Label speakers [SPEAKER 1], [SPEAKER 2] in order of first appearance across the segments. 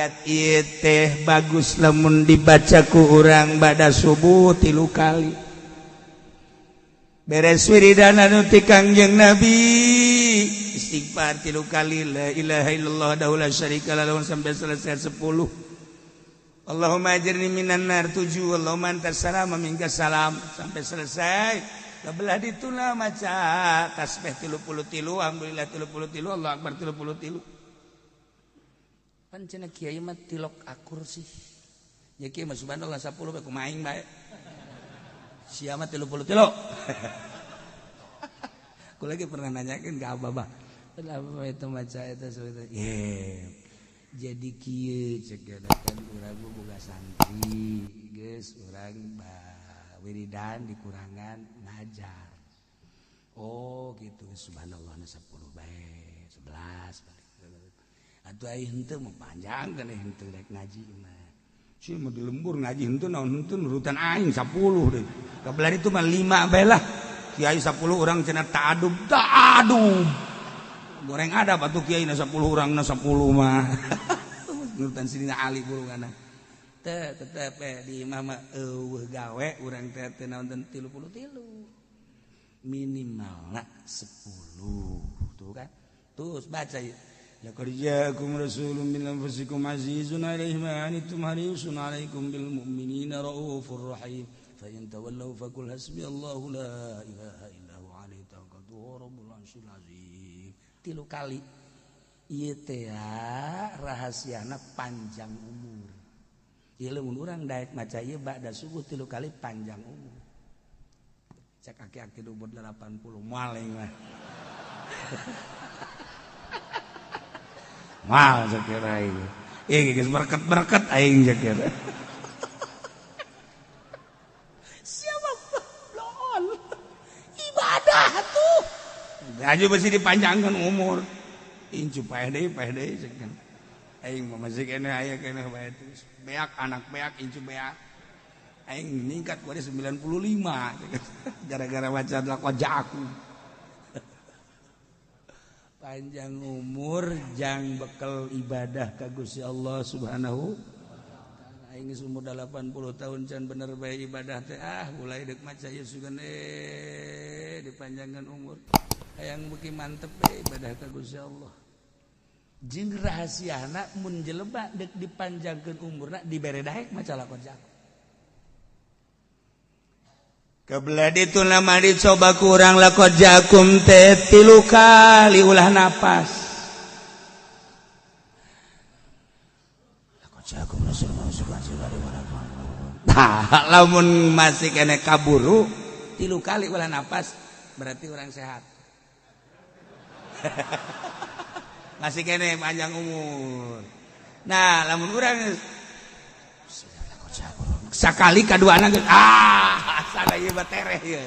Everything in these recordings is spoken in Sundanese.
[SPEAKER 1] Ayat ieu teh bagus lamun dibaca ku urang bada subuh 3 kali. Beres wiridan anu ti Kangjeng Nabi, istighfar 3 kali, la ilaha illallah wahdahu la syarika lahu sampai selesai 10. Allahumma ajirni minan nar 7, Allahumma antas salam wa minkas salam sampai selesai. Belah dituna maca tasbih 33, alhamdulillah 33, Allah akbar 33. Pan cenah kiai mah tilok akur sih. Ya kiai mah subhanallah 10 bae kumaha aing bae. Sia mah 33. Aku lagi pernah nanyakeun ka abah, Kenapa itu maca eta itu? Yeah. Jadi kieu cek kan urang boga santri, geus urang wiridan dikurangan ngajar. Oh gitu, subhanallah 10 bae, 11 balik. Atuh ai henteu mah panjang kan henteu rek ngaji mah. Si mah di lembur ngaji henteu naon henteu nurutan aing 10 deui. Kabelah itu mah 5 bae lah. Kiai 10 urang cenah ta'adub, ta'adub. Goreng ada atuh kiai na 10 urang na 10 mah. Nurutan Sidina Ali burungana. Teh tetep di imah mah eueuh gawe urang teh teu naon 33. Minimalna 10. Tuh kan. Terus baca ieu. Laqad ja'akum rasulun min anfusikum azizun 'alaihi ma 'anittum harisun 'alaikum bil mu'minina raufur rahim. Fa in tawallaw faqul hasbiyallahu la ilaha illa huwa 'alaihi tawakkaltu wa rabbul 'arsyil 'azim. 3 kali. Ieu teh rahasiana panjang umur. Ieu lamun urang daek maca ieu ba'da subuh 3 kali panjang umur. Cek aki-aki umur 80 moal aing mah. Mal sakira aing. Ieu geus berket-berket aing sakira. Siapa bloon? Ibadah tuh. Aju besi dipanjangkan umur. Incu paeh deui sakira. Aing mah masih keneh aya keneh bae terus. Beak anak beak incu beak. Aing ningkat ku 95 gara-gara baca laqad ja'akum. Panjang umur jang bekel ibadah ka Gusti Allah Subhanahu wa taala. Aing geus umur 80 tahun can bener bae ibadah teh ah mulai deuk maca ieu sugan dipanjangkan umur. Hayang beuki mantep bae ibadah ka Gusti Allah. Jeung rahasiana mun jelema deuk dipanjangkeun umurna dibere daek maca laqad ja'akum. Kebelah itu nama dicoba kurang laqad ja'akum teh 3 kali ulah napas. Laqad ja'akum rasulun. Nah, lamun masih kene kaburu 3 kali ulah napas berarti orang sehat. Masih kene panjang umur. Nah, lamun urang sakali kadua anak ah sana ieu mah tereh ieu.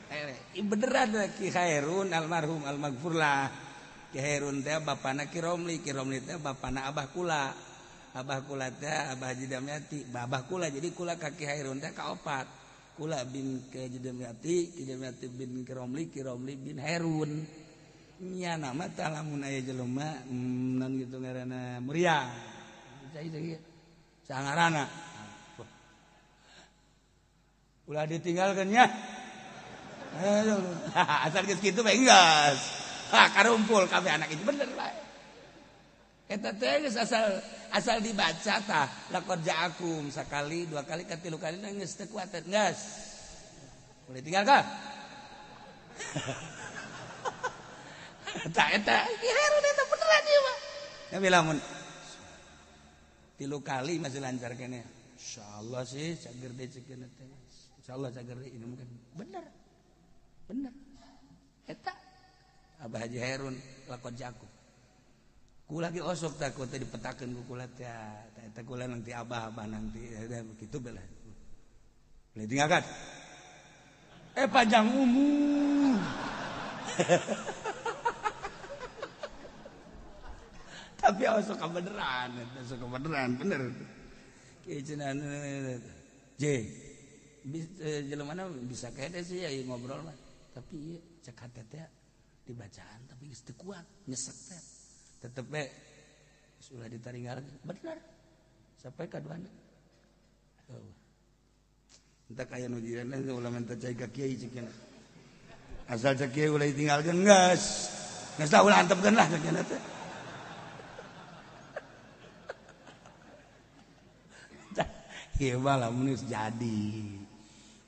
[SPEAKER 1] Tereh. Ieu beneran Ki Khairun almarhum almaghfurlah. Ki Khairun teh bapana Ki Romli, Ki Romli teh bapana Abah Kula. Abah Kula teh Abah Haji Damyati, Abah Kula jadi kula ka Ki Khairun teh kaopat. Kula bin Ki Haji Damyati, Ki Damyati bin Ki Romli, Ki Romli bin Herun. Nya nama teh lamun aya jelema non gitu ngaranna Muria. Cai cai. Sangarana. Ulah ditinggalkan ya. Asal geus kitu bae geus. Ha karumpul kabeh anak itu bener bae. Eta teh geus asal dibaca tah laqad ja'akum sakali, 2 kali, 3 kali geus teu kuat geus. Boleh tinggalkan. Tah eta Ki Herun eta beneran ieu mah. Tapi lamun 3 kali masih lancar keneh. Insyaallah sih cager deui cekeun teh. Insyaallah cager deui ini mungkin bener. Bener. Eta Abah Haji Herun laqad ja'akum. Kula ge osok takut teh dipetakeun ku kula teh. Eta kula nanti abah-abah nanti kitu belah. Boleh tinggalkan. Panjang umur. Tapi osok kebeneran, osok kebeneran bener. Kieu cenah J. Jelema mana bisa kede sih ya ngobrol mah. Tapi ieu cek hate teh dibacaan tapi geus teu kuat nyesek teh. Tetep we Sudah ditaringgal bener. Sampai kaduana. Oh. Entah kaya nu jiran ulah minta cai ka kiai cek. Asal cek kiai ulah ditinggalkeun geus. Geus lah ulah antepkeun lah cek teh. Ieu mah lamun geus jadi.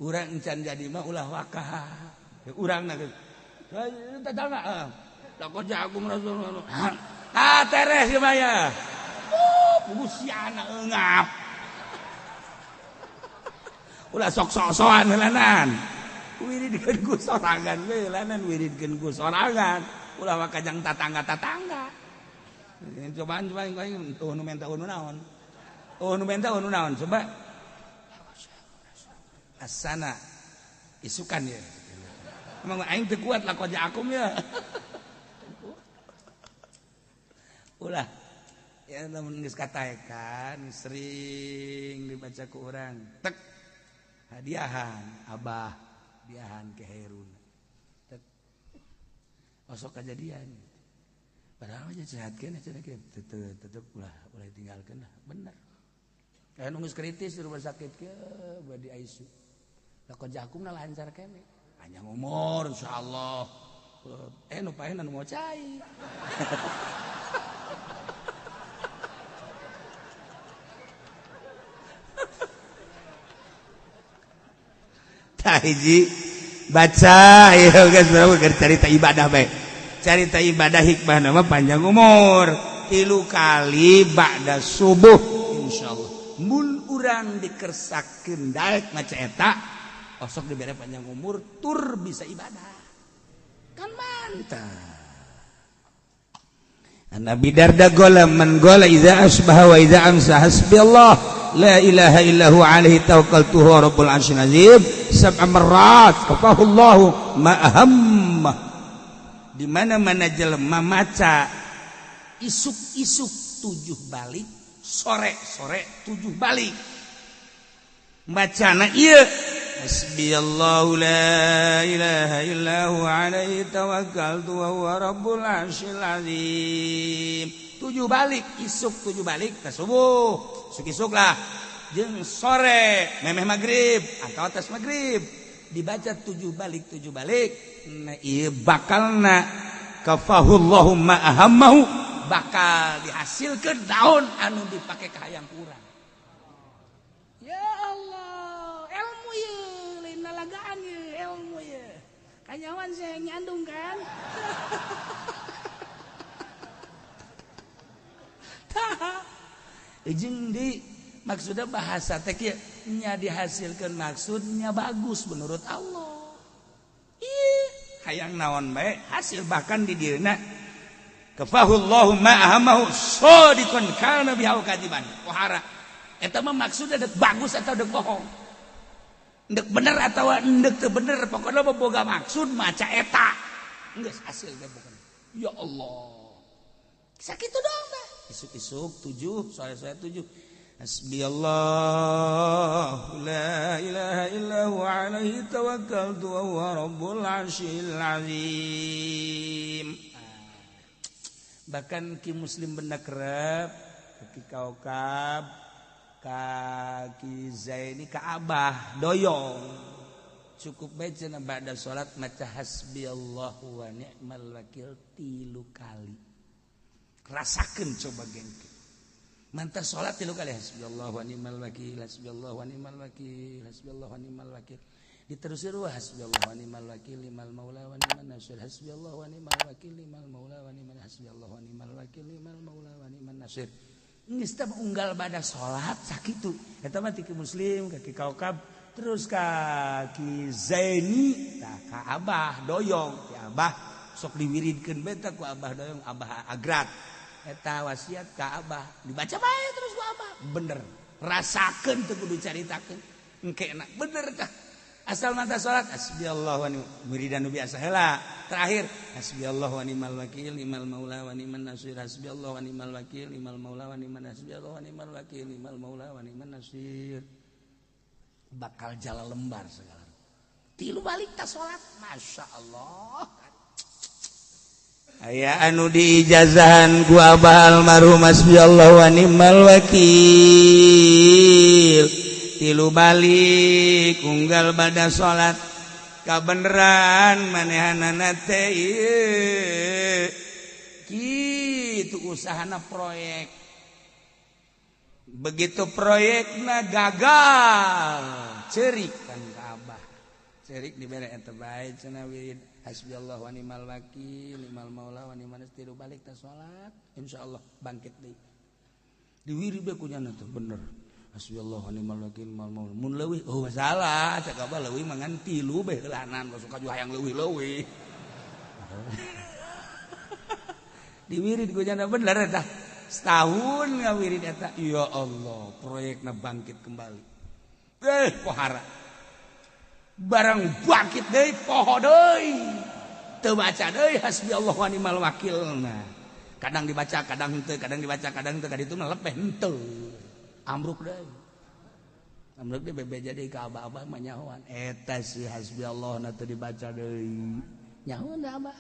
[SPEAKER 1] Urang encan jadi mah ulah wakah. Urang na geus. Tetangga. Takut jagung Rasulullah. Ah teres ieu mah ya. Oh, siana eungap. Ulah sok-sok-sokan heulanan. Wiridkeun ku sorangan we heulanan wiridkeun ku sorangan. Ulah wakajang tatangga-tatangga. Cobaan coba aing eueuh nu menta eueuh nu naon. Eueuh nu menta eueuh nu naon coba. Asana isukan ya. Emang aing teu kuat lah koja akum ya. Ulah ya lamun geus kataekan sering dibaca ku urang tek hadiahan abah hadiahan ke Heruna tek osok kejadian padahal aja sehat keneh cenah tetep ulah ulah ditinggalkeun lah bener aya nu geus kritis di rumah sakit ke bade ICU lah koja akumna lancar keneh panjang umur insyaallah nu paehna nu mau cai. Hiji baca ya guys berapa cerita ibadah bae. Cerita ibadah hikmah nama panjang umur. 3 kali ba'da subuh insyaallah. Mun urang dikersakeun daek maca eta osok dibere panjang umur tur bisa ibadah. Kan mantap. Nabi Darda gola man gola idza asbaha wa idza amsa hasbiyallah la ilaha illa huwa alaihi tawakkaltu huwa rabbul arsyil azim sab'a marrat kafahullahu ma ahamma. Di mana-mana jelema maca isuk-isuk 7 balik, sore-sore 7 balik. Bacana ieu hasbiyallahu la ilaha illa huwa alaihi tawakkaltu wa huwa rabbul arsyil azim. 7 balik, isuk 7 balik ka subuh, isuk-isuk lah. Jeung sore memeh magrib atau atas magrib dibaca 7 balik 7 balik. Nah ieu bakalna kafahullahu ma ahammahu bakal dihasilkeun daun anu dipake ka hayang urang. Ya Allah, ilmu ye, lain lalagaan ye, ilmu ye. Kanyawan saya nyandung kan. Tah. Jeung di maksudnya bahasa teh kieu nya dihasilkeun maksudnya bagus menurut Allah. Ih, hayang naon bae hasil bahkan di dieuna kafahullahu ma ahammahu sadiqan kana biha kadiban. Pohara. Eta mah maksudnya dek bagus atau dek bohong. Dek bener atau dek teu bener, pokoknya mah boga maksud maca eta. Geus hasil teh pokokna. Ya Allah. Sakitu doang teh. Isuk-isuk 7, sore-sore 7. Hasbiyallah la ilaha illa huwa alaihi tawakkaltu wa huwa rabbul arsyil azim. Bahkan ki muslim benda kerep, ki kaukab, kaki Zaini ka Abah doyong cukup bae cenah ba'da salat maca hasbiyallahu wa ni'mal wakil 3 kali. Rasakeun coba gengke. Mantap salat 3 kali hasbiyallahu wa ni'mal wakil, hasbiyallahu wa ni'mal wakil, hasbiyallahu wa ni'mal wakil. Diterusir wa hasbiyallahu wa ni'mal wakil limal maula wa ni'man nasir, hasbiyallahu wa ni'mal wakil limal maula wa ni'man hasbiyallahu wa ni'mal wakil limal maula wa ni'man nasir. Geus teh unggal bada salat sakitu. Eta mah ti muslim ka ki kaukab terus ka ki Zaini tah ka Abah doyong. Ki Abah sok diwiridkeun bae tah ku Abah doyong, Abah agrat. Eta wasiat ka Abah dibaca bae terus ku Abah. Bener. Rasakeun teu kudu caritakeun. Engke enak bener tah. Asal mata salat hasbiyallahu wa ni'mal wiridan nu biasa heula. Terakhir hasbiyallahu wa ni'mal wakil ni'mal maula wa ni'man nasir, hasbiyallahu wa ni'mal wakil ni'mal maula wa ni'man nasir, hasbiyallahu wa ni'mal wakil ni'mal maula wa ni'man nasir. Bakal jala lembar segala. 3 balik ta salat, masyaallah. Aya anu diijazahan ku abah almarhum hasbiyallahu wa ni'mal wakil. Tilu balik unggal bada salat kabeneran manehanana teh ieu. Kitu usahana proyek. Begitu proyekna gagal, cerik kan ka abah. Cerik dibere eta bae cenah wirid. Hasbiyallah wa ni'mal wakil, ni'mal maula wa ni'man nasir. Balik ta salat, insyaallah bangkit deui. Diwirid bae ku nyana teh bener. Hasbiyallah wa ni'mal wakil, ni'mal maula. Mun leuwih oh masalah, cak abah leuwih mah ngan tilu bae heulanan, sok kaju hayang leuwih-leuwih. Diwirid ku nyana bener eta. Setahun ngawirid eta, ya Allah, proyekna bangkit kembali. Pohara. Barang bangkit deui poho deui teu baca deui hasbiyallah wa ni'mal wakil. Nah kadang dibaca kadang henteu, kadang dibaca kadang henteu, kadang itu mah lepeh henteu amruk deui, amruk deui bebeja deui ka abah-abah mah nyahoan eta si hasbiyallah na teu dibaca deui nyahoan da abah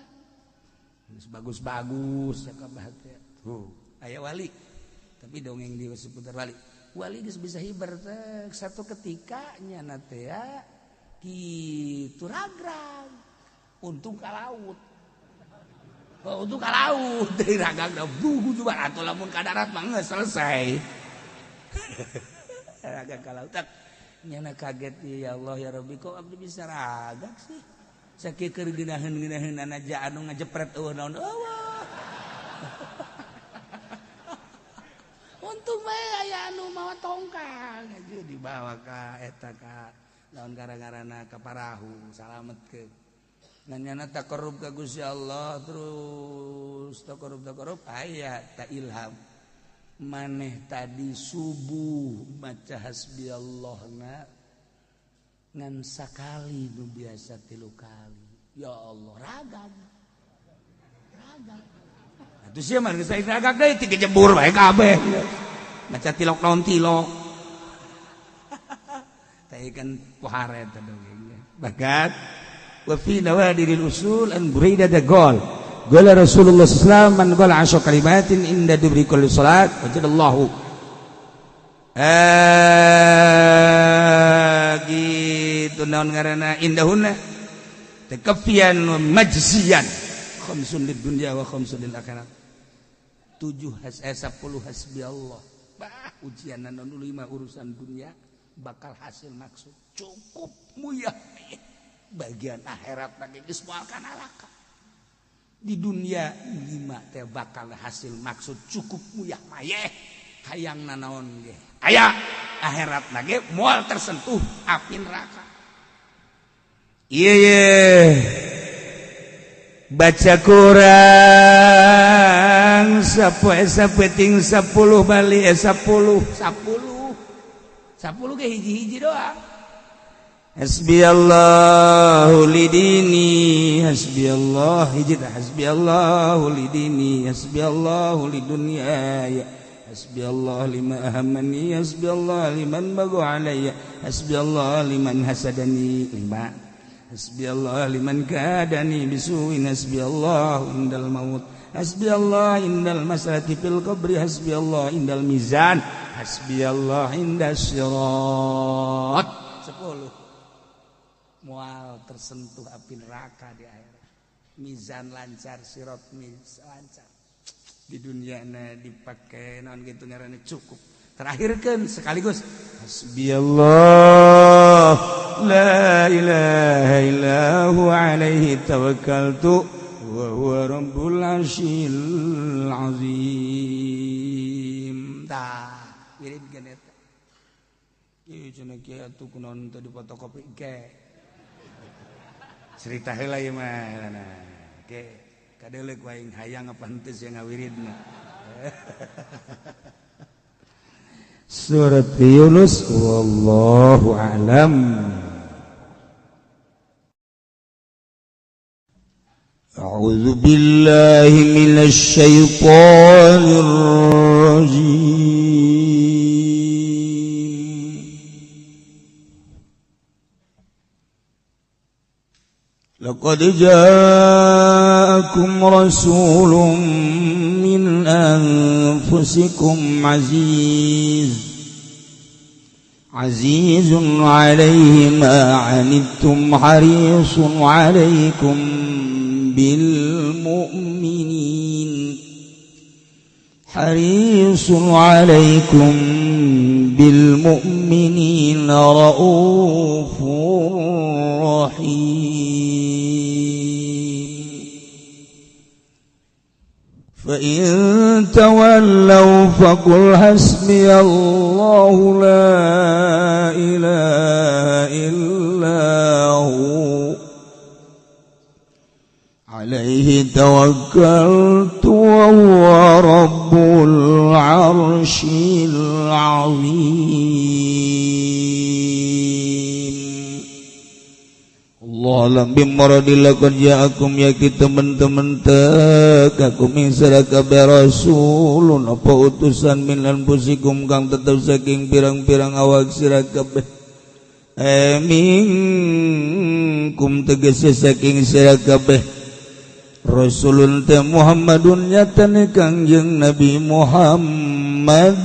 [SPEAKER 1] geus bagus-bagus cak abah teh tuh aya wali tapi dongeng di seputar wali wali geus bisa hiber teh satu ketika nya teh ya gitu ragrag untung ka laut, oh, untung ka laut dari ragrag dah bugu juga atau lamun ka darat mah geus selesai. Ragrag ka laut tak nyana kaget ya Allah ya Rabbi kok abdi bisa ragrag sih sakieu keur geunaheun-geunaheun aja anu ngajepret eueuh naon eueuh. Untung bae aya anu mawa tongkang aja dibawa ka eta ka lawan gara-garana ka parahu salamet ke nanyana taqarrub ka Gusti Allah terus taqarrub aya ta ilham maneh tadi subuh maca hasbiyallahna ngan sakali nu biasa tilu kali ya Allah ragam ragam atuh sia mah geus ragam deui ti kejebur bae kabeh maca tilok naon tilok kan pohara eta dongengnya bagat wa fi nawadiril usul an Buraidah gol gol Rasulullah sallallahu alaihi wasallam man qala asyra kalimatin inda dubri kulli salat wajadallahu gitu naon ngaranna indahunna takaffiyan wa majziyan khamsun lid dunya wa khamsun lil akhirat 7 10 hasbiyallah bah ujian anu 5 urusan dunia bakal hasil maksud cukup muyah bagian akhirat lagi geus moal kana neraka di dunia 5 teh bakal hasil maksud cukup muyah mayeh hayang nanaon ge aya akhirat lagi moal tersentuh api neraka ieu ye baca kurang sapoe sapeting 10 bali 10 10 10 ge hiji-hiji doang. Hasbiyallahu lidini hasbiyallah hiji tah hasbiyallahu lidini hasbiyallahu lidunyaya hasbiyallah lima ahammani hasbiyallah liman bagu alayya hasbiyallah liman hasadani lima hasbiyallah liman kadani bisuin hasbiyallah indal maut hasbiyallah indal masalati fil qabri hasbiyallah indal mizan hasbiyallah indas sirat. 10 mual tersentuh api neraka di akhirat mizan lancar sirat mizan lancar di dunia na dipake naon gitu ngaranna cukup terakhirkeun sekaligus hasbiyallah la ilaha illa huwa alaihi tawakkaltu wa huwa rabbul arsyil azim. Tah wirid geun eta ieu cenah kieu atuh kunaon teu difotokopi ge cerita heula ieu mah nah ge kadeuleuk wae hayang apa henteu sia ngawiridna. Surat Yunus wallahu a'lam. A'udzu billahi minasy syaithanir rajim. Laqad ja'akum ja'akum rasulun min anfusikum azizun 'alaihi ma 'anittum harisun 'alaikum bil mu'minin harisun 'alaikum bil mu'minina raufur rahim. Fa in tawallaw faqul hasbiyallahu la ilaha illa hu alaihi tawakkaltu wa huwa rabbul arsyil azim. Allah alam bimmaradillah qad ja'akum yaki teman-teman tekakum ing sira kabeh rasulun apa utusan min anfusikum kang tetep saking pirang-pirang awak sira kabeh minkum tegese saking sira kabeh rasulun te Muhammadun nyatane Kangjeng Nabi Muhammad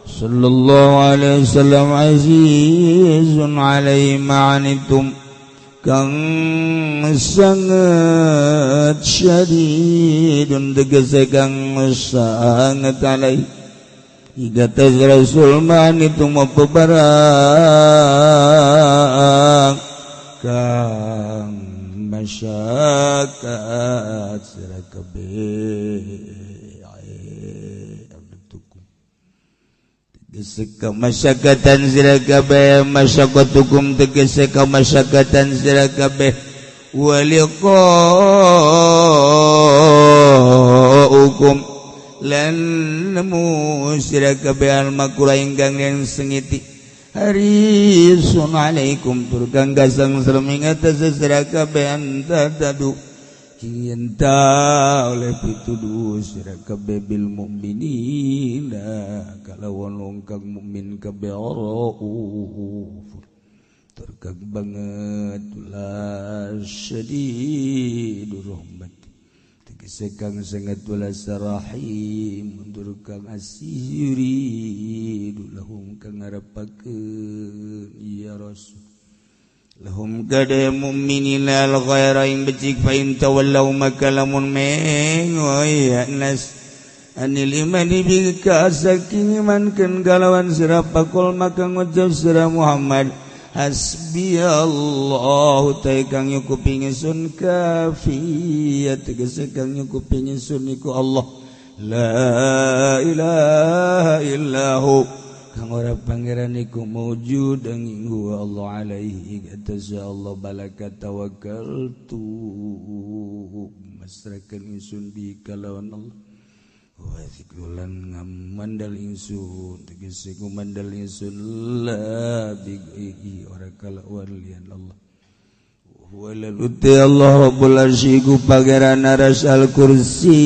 [SPEAKER 1] sallallahu alaihi wasallam azizun alaihi ma'anitum kang sangat syadidun tegese kang sangat alai igatas rasul ma'anitum apa barang kang masyakat sira kabeh tegese kamasyakatan sira kabeh masyakatukum tegese kamasyakatan sira kabeh waliqaukum lan nemu sira kabeh almakura ingkang yen sengiti harisun alaikum tur kang gasang serem atas sira kabeh antadu cinta oleh pituduh sira kabeh bil mukminina kalawan wong kang mukmin kabeh rauf tur kang banget la syadidur rahmat tegese kang sangat welas rahim tur kang asih yuridu lahum kang ngarepakeun ya rasul lahum kada mu'minina al ghaira ing becik fa in tawallaw maka lamun mengoy nas anil imani bi kasaking imankeun kalawan sira pakul maka ngucap sira Muhammad hasbiyallahu ta kang nyukupi ingsun kafiyat tegese kang nyukupi ingsun iku Allah la ilaha illahu kang ora pangeran iku maujud angin huwa Allah alaihi atas Allah balaka tawakkaltu masrakan ingsun bi kalawan Allah wa zikrulan ngamandal ingsun tegese ngumandal ingsun la bi ora kalawan liyan Allah huwa laluti Allah rabbul arsy iku pangeran aras al kursi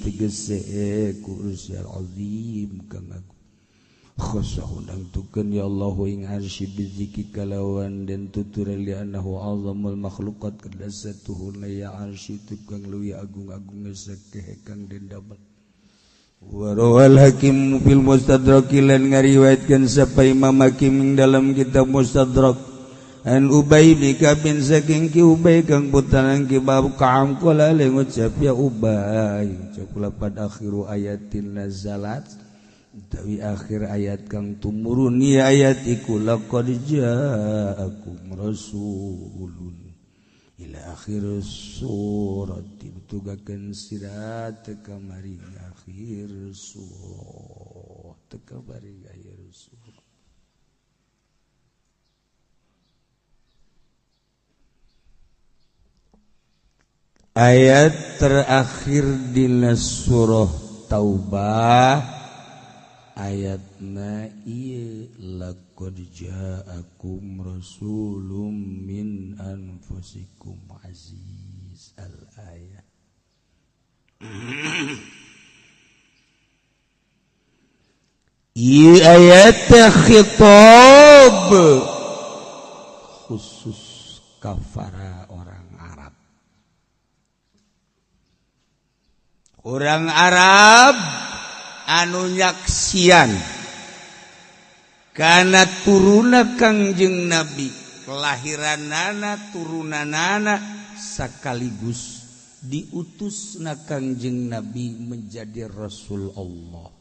[SPEAKER 1] tegese kursi al azim kang aku khosah nangtukeun ya Allah ing arsy biziki kalawan den tutur li annahu azamul makhluqat kadasatuhu ya arsy tukang leuwih agung-agung sakeh kang den damel wa rawal hakim fil mustadrak lan ngariwayatkeun sapa Imam Hakim ing dalam kitab Mustadrak an Ubay bin Ka'b saking ki Ubay kang putaran ki bab Ka'ab qala le ngucap ya Ubay ucap lapan akhiru ayatin nazalat utawi akhir ayat kang tumurun ya ayat iku laqad ja'akum rasulun ila akhir surat ditugakeun sira teka mari akhir surah teka mari akhir surah ayat terakhir dina surah Taubah ayatna ieu laqad ja'akum rasulun min anfusikum aziz al ayat. Ieu ayat khitab khusus kafara orang Arab. Orang Arab anu nyaksian karena turuna Kangjeng Nabi, kelahiranana, turunanana, sekaligus diutus na Kangjeng Nabi menjadi Rasul Allah.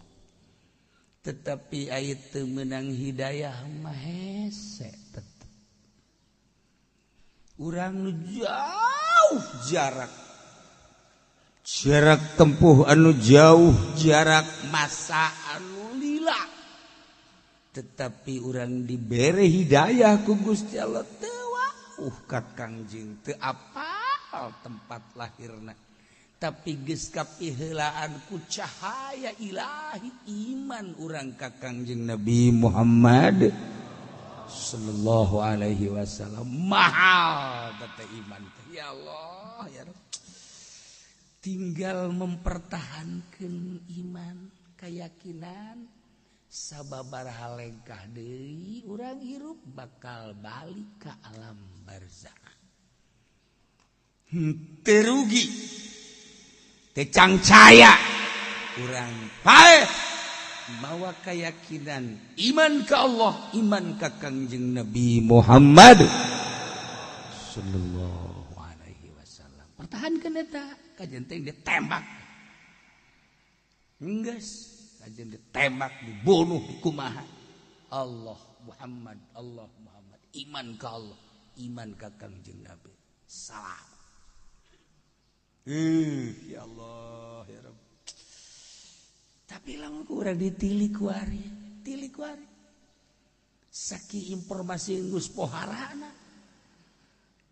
[SPEAKER 1] Tetapi ayat teu meunang hidayah mah hese tetep. Urang nu jauh jarak, jarak tempuh anu jauh, jarak masa anu lila, tetapi urang dibere hidayah ku Gusti Allah, teu wauh ka Kangjeng, teu apal tempat lahirna, tapi geus kapiheulaan ku cahaya ilahi iman urang ka Kangjeng Nabi Muhammad sallallahu alaihi wasallam. Mahal teh iman teh, ya Allah ya Rabb. Tinggal mempertahankan iman, keyakinan, sababaraha lengkah deui urang hirup bakal balik ke alam barzakh. Teu rugi, teu cangcaya urang paeh mawa keyakinan iman ke Allah, iman ka Kangjeng Nabi Muhammad sallallahu alaihi wasallam. Pertahankan eta, kajen teh ditembak. Geus, kajen ditembak, dibunuh, dikumaha. Allah Muhammad, Allah Muhammad, iman ka Allah, iman ka Kangjeng Nabi. Salam. Ya Allah ya Rabb. Tapi lamun ku urang ditilik kuari, tilik kuari. Saking informasi geus poharana.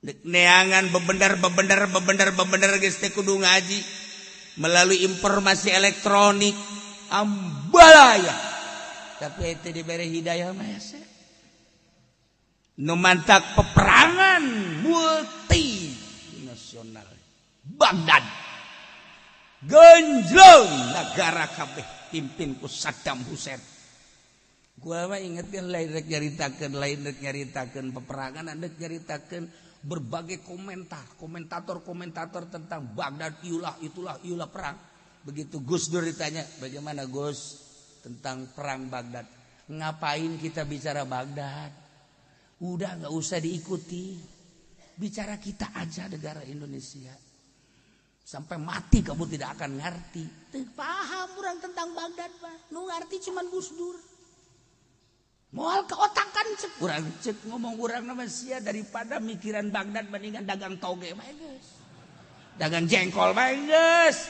[SPEAKER 1] Dek neangan bebendar bebendar bebendar bebendar geus teh kudu ngaji melalui informasi elektronik ambalaya. Tapi itu diberi hidayah mah hese. Nu mantak peperangan multinasional Baghdad genjlong negara kabeh pimpin ku Saddam Hussein. Gua mah ingetkeun lain rek nyaritakeun, lain rek nyaritakeun peperangan, rek nyaritakeun berbagai komentar, komentator-komentator tentang Baghdad, iulah itulah iulah perang. Begitu Gus Dur ditanya, bagaimana Gus tentang perang Baghdad? Ngapain kita bicara Baghdad? Udah nggak usah diikuti. Bicara kita aja negara Indonesia. Sampai mati kamu tidak akan ngerti. Teu paham urang tentang Baghdad mah. Nu ngerti cuman Gus Dur. Moal keotakan cek urang, cek ngomong urang nama sia daripada mikiran Baghdad mendingan dagang toge bae geus. Dagang jengkol bae geus.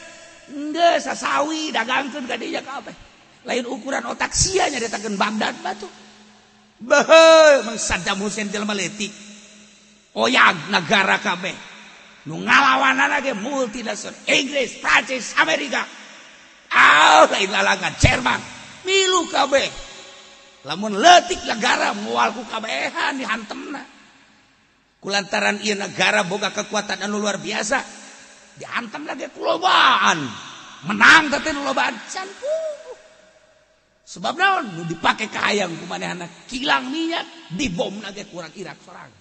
[SPEAKER 1] Geus sasawi dagangkeun ka dinya kabeh. Lain ukuran otak sia nyaritakeun Baghdad mah tuh. Beuh, mang Saddam Hussein jelema leutik. Oyag negara kabeh. Nu ngalawanana ge multinasional Inggris, Prancis, Amerika. Ah, lain lalangan Jerman. Milu kabeh. Lamun leutik negara moal ku kabehan dihantemna. Kulantaran ieu negara boga kekuatan anu luar biasa, dihantem lagi ku lobaan. Menang teh nu lobaan can puguh. Sebab naon nu dipake kahayang ku manehna kilang minyak dibom lagi kurang Irak sorang.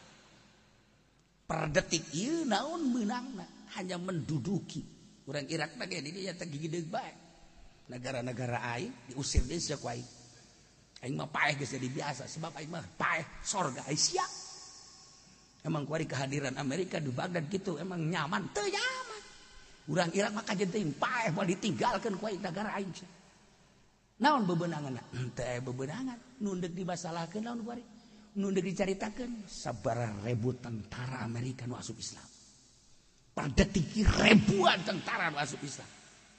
[SPEAKER 1] Per detik ieu naon meunangna hanya menduduki. Urang Irak mah ge di dinya teh gigideug bae. Negara-negara aing diusir deui sia ku aing. Aing mah paeh geus jadi biasa sebab aing mah paeh sorga aing sia. Emang kuari kehadiran Amerika di Baghdad gitu emang nyaman teu nyaman. Urang Irak mah kajen teuing paeh moal ditinggalkeun ku aing negara aing. Naon bebenanganna? Teu aya bebenangan. Nu deuk dimasalahkeun naon kuari? Nu deuk dicaritakeun sabaraha ribu tentara Amerika nu asup Islam. Per detik ribuan tentara nu asup Islam.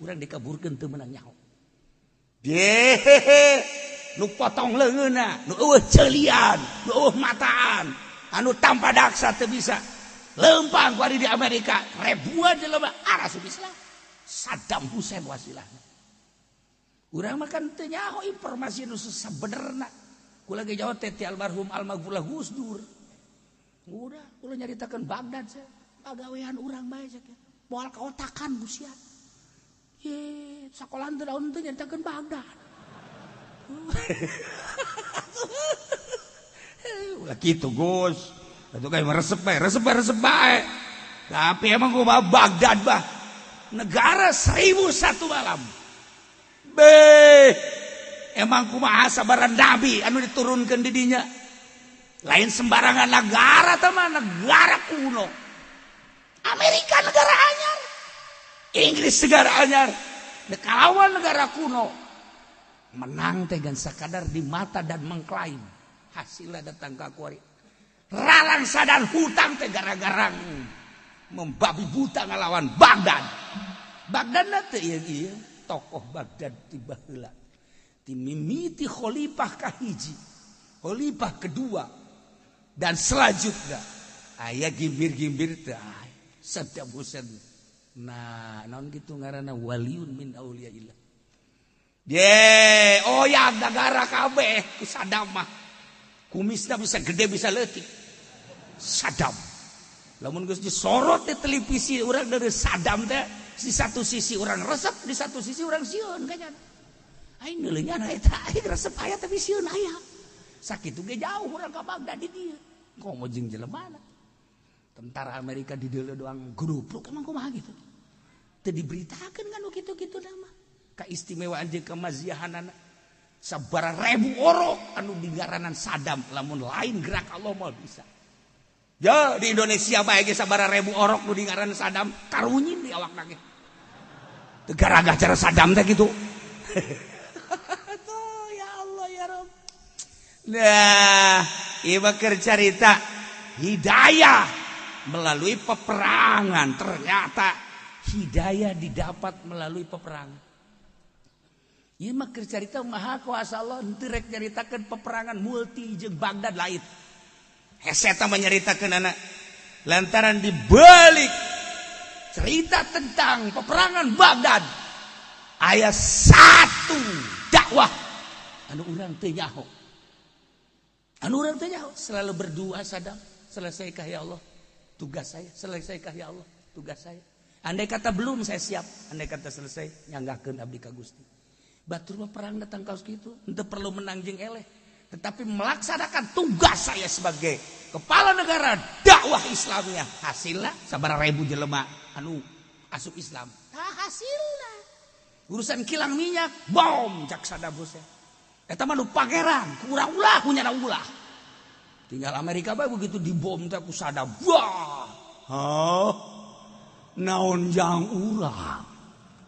[SPEAKER 1] Urang dikaburkeun teu meunang nyaho. Yehehe, nu potong leungeunna, nu eueuh ceulian, nu eueuh mataan, anu tanpa daksa teu bisa. Leumpang kuari di Amerika, ribuan jelema asup Islam. Saddam Hussein wasilahna. Urang mah kan teu nyaho informasi nu sabenerna. Kula ge jauh teh ti almarhum almaghfurlah Gus Dur. Udah, kula nyaritakeun Baghdad sia. Pagawean urang bae sia. Moal kaotakan ku sia. Ye, sakolaan teh daun teh nyaritakeun Baghdad. Ulah kitu Gus. Atuh kayak resep bae, resep bae, resep bae. Tapi emang gua Baghdad bah. Negara 1001 malam. Beh, emang kumaha sabaran nabi anu diturunkan di dinya. Lain sembarangan negara teman, negara kuno. Amerika negara anyar, Inggris negara anyar, kalawan negara kuno. Menang teh gan sakadar di mata dan mengklaim. Hasilnya datang ke kuari. Ralangsa dan hutang teh gara-gara membabi buta ngalawan Baghdad. Baghdad teh ieu tokoh Baghdad ti baheula. Ti mimiti khalifah kahiji, khalifah kedua dan selanjutnya aya gimbir-gimbir teh Saddam Hussein. Nah, naon kitu ngaranna waliun min auliyaillah. Ye, oh ya negara kabeh ku Saddam mah. Kumisna bisa gede bisa leutik. Saddam. Lamun geus disorot di televisi urang dari Saddam teh, di satu sisi urang resep, di satu sisi urang sieun kanya. Aing neuleungan eta aing resep aya tapi sieun aya. Sakitu ge jauh urang ka Baghdad di dieu. Komo jeung jelemana. Tentara Amerika di dieu doang grupluk emang kumaha gitu. Teu diberitakeun kan kitu-kitu mah. Kaistimewaan jeung kemaziahanana. Sabaraha ribu orok anu dingaranan Saddam lamun lain gerak Allah mah bisa. Ya di Indonesia bae ge sabaraha ribu orok nu dingaranan Saddam karunyin di awakna ge. Teu garagah cara Saddam teh kitu. Tuh ya Allah ya Rabb. Nah, ieu mah keur carita hidayah melalui peperangan. Ternyata hidayah didapat melalui peperangan. Ieu mah keur carita maha kuasa Allah henteu rek nyaritakeun peperangan multi jeung Baghdad lain. Hese eta mah nyaritakeun anak lantaran dibalik cerita tentang peperangan Baghdad aya satu dakwah anu urang teu nyaho. Anu urang teu nyaho selalu berdoa Saddam, selesaikah ya Allah tugas saya, selesaikah ya Allah tugas saya. Andai kata belum saya siap, andai kata selesai nyanggahkeun abdi ka Gusti. Batur mah perang datang kaos kitu, henteu perlu menang jeung eleh, tetapi melaksanakan tugas saya sebagai kepala negara dakwah Islamnya. Hasilna sabaraha ribu jelema anu asup Islam. Tah hasilna. Urusan kilang minyak, bom cak Saddam Hussein. Eta mah nu pangeran, kurang ulah punya ulah. Tinggal Amerika bae begitu dibom teh ku Saddam. Wah. Hah? Naon jang urang?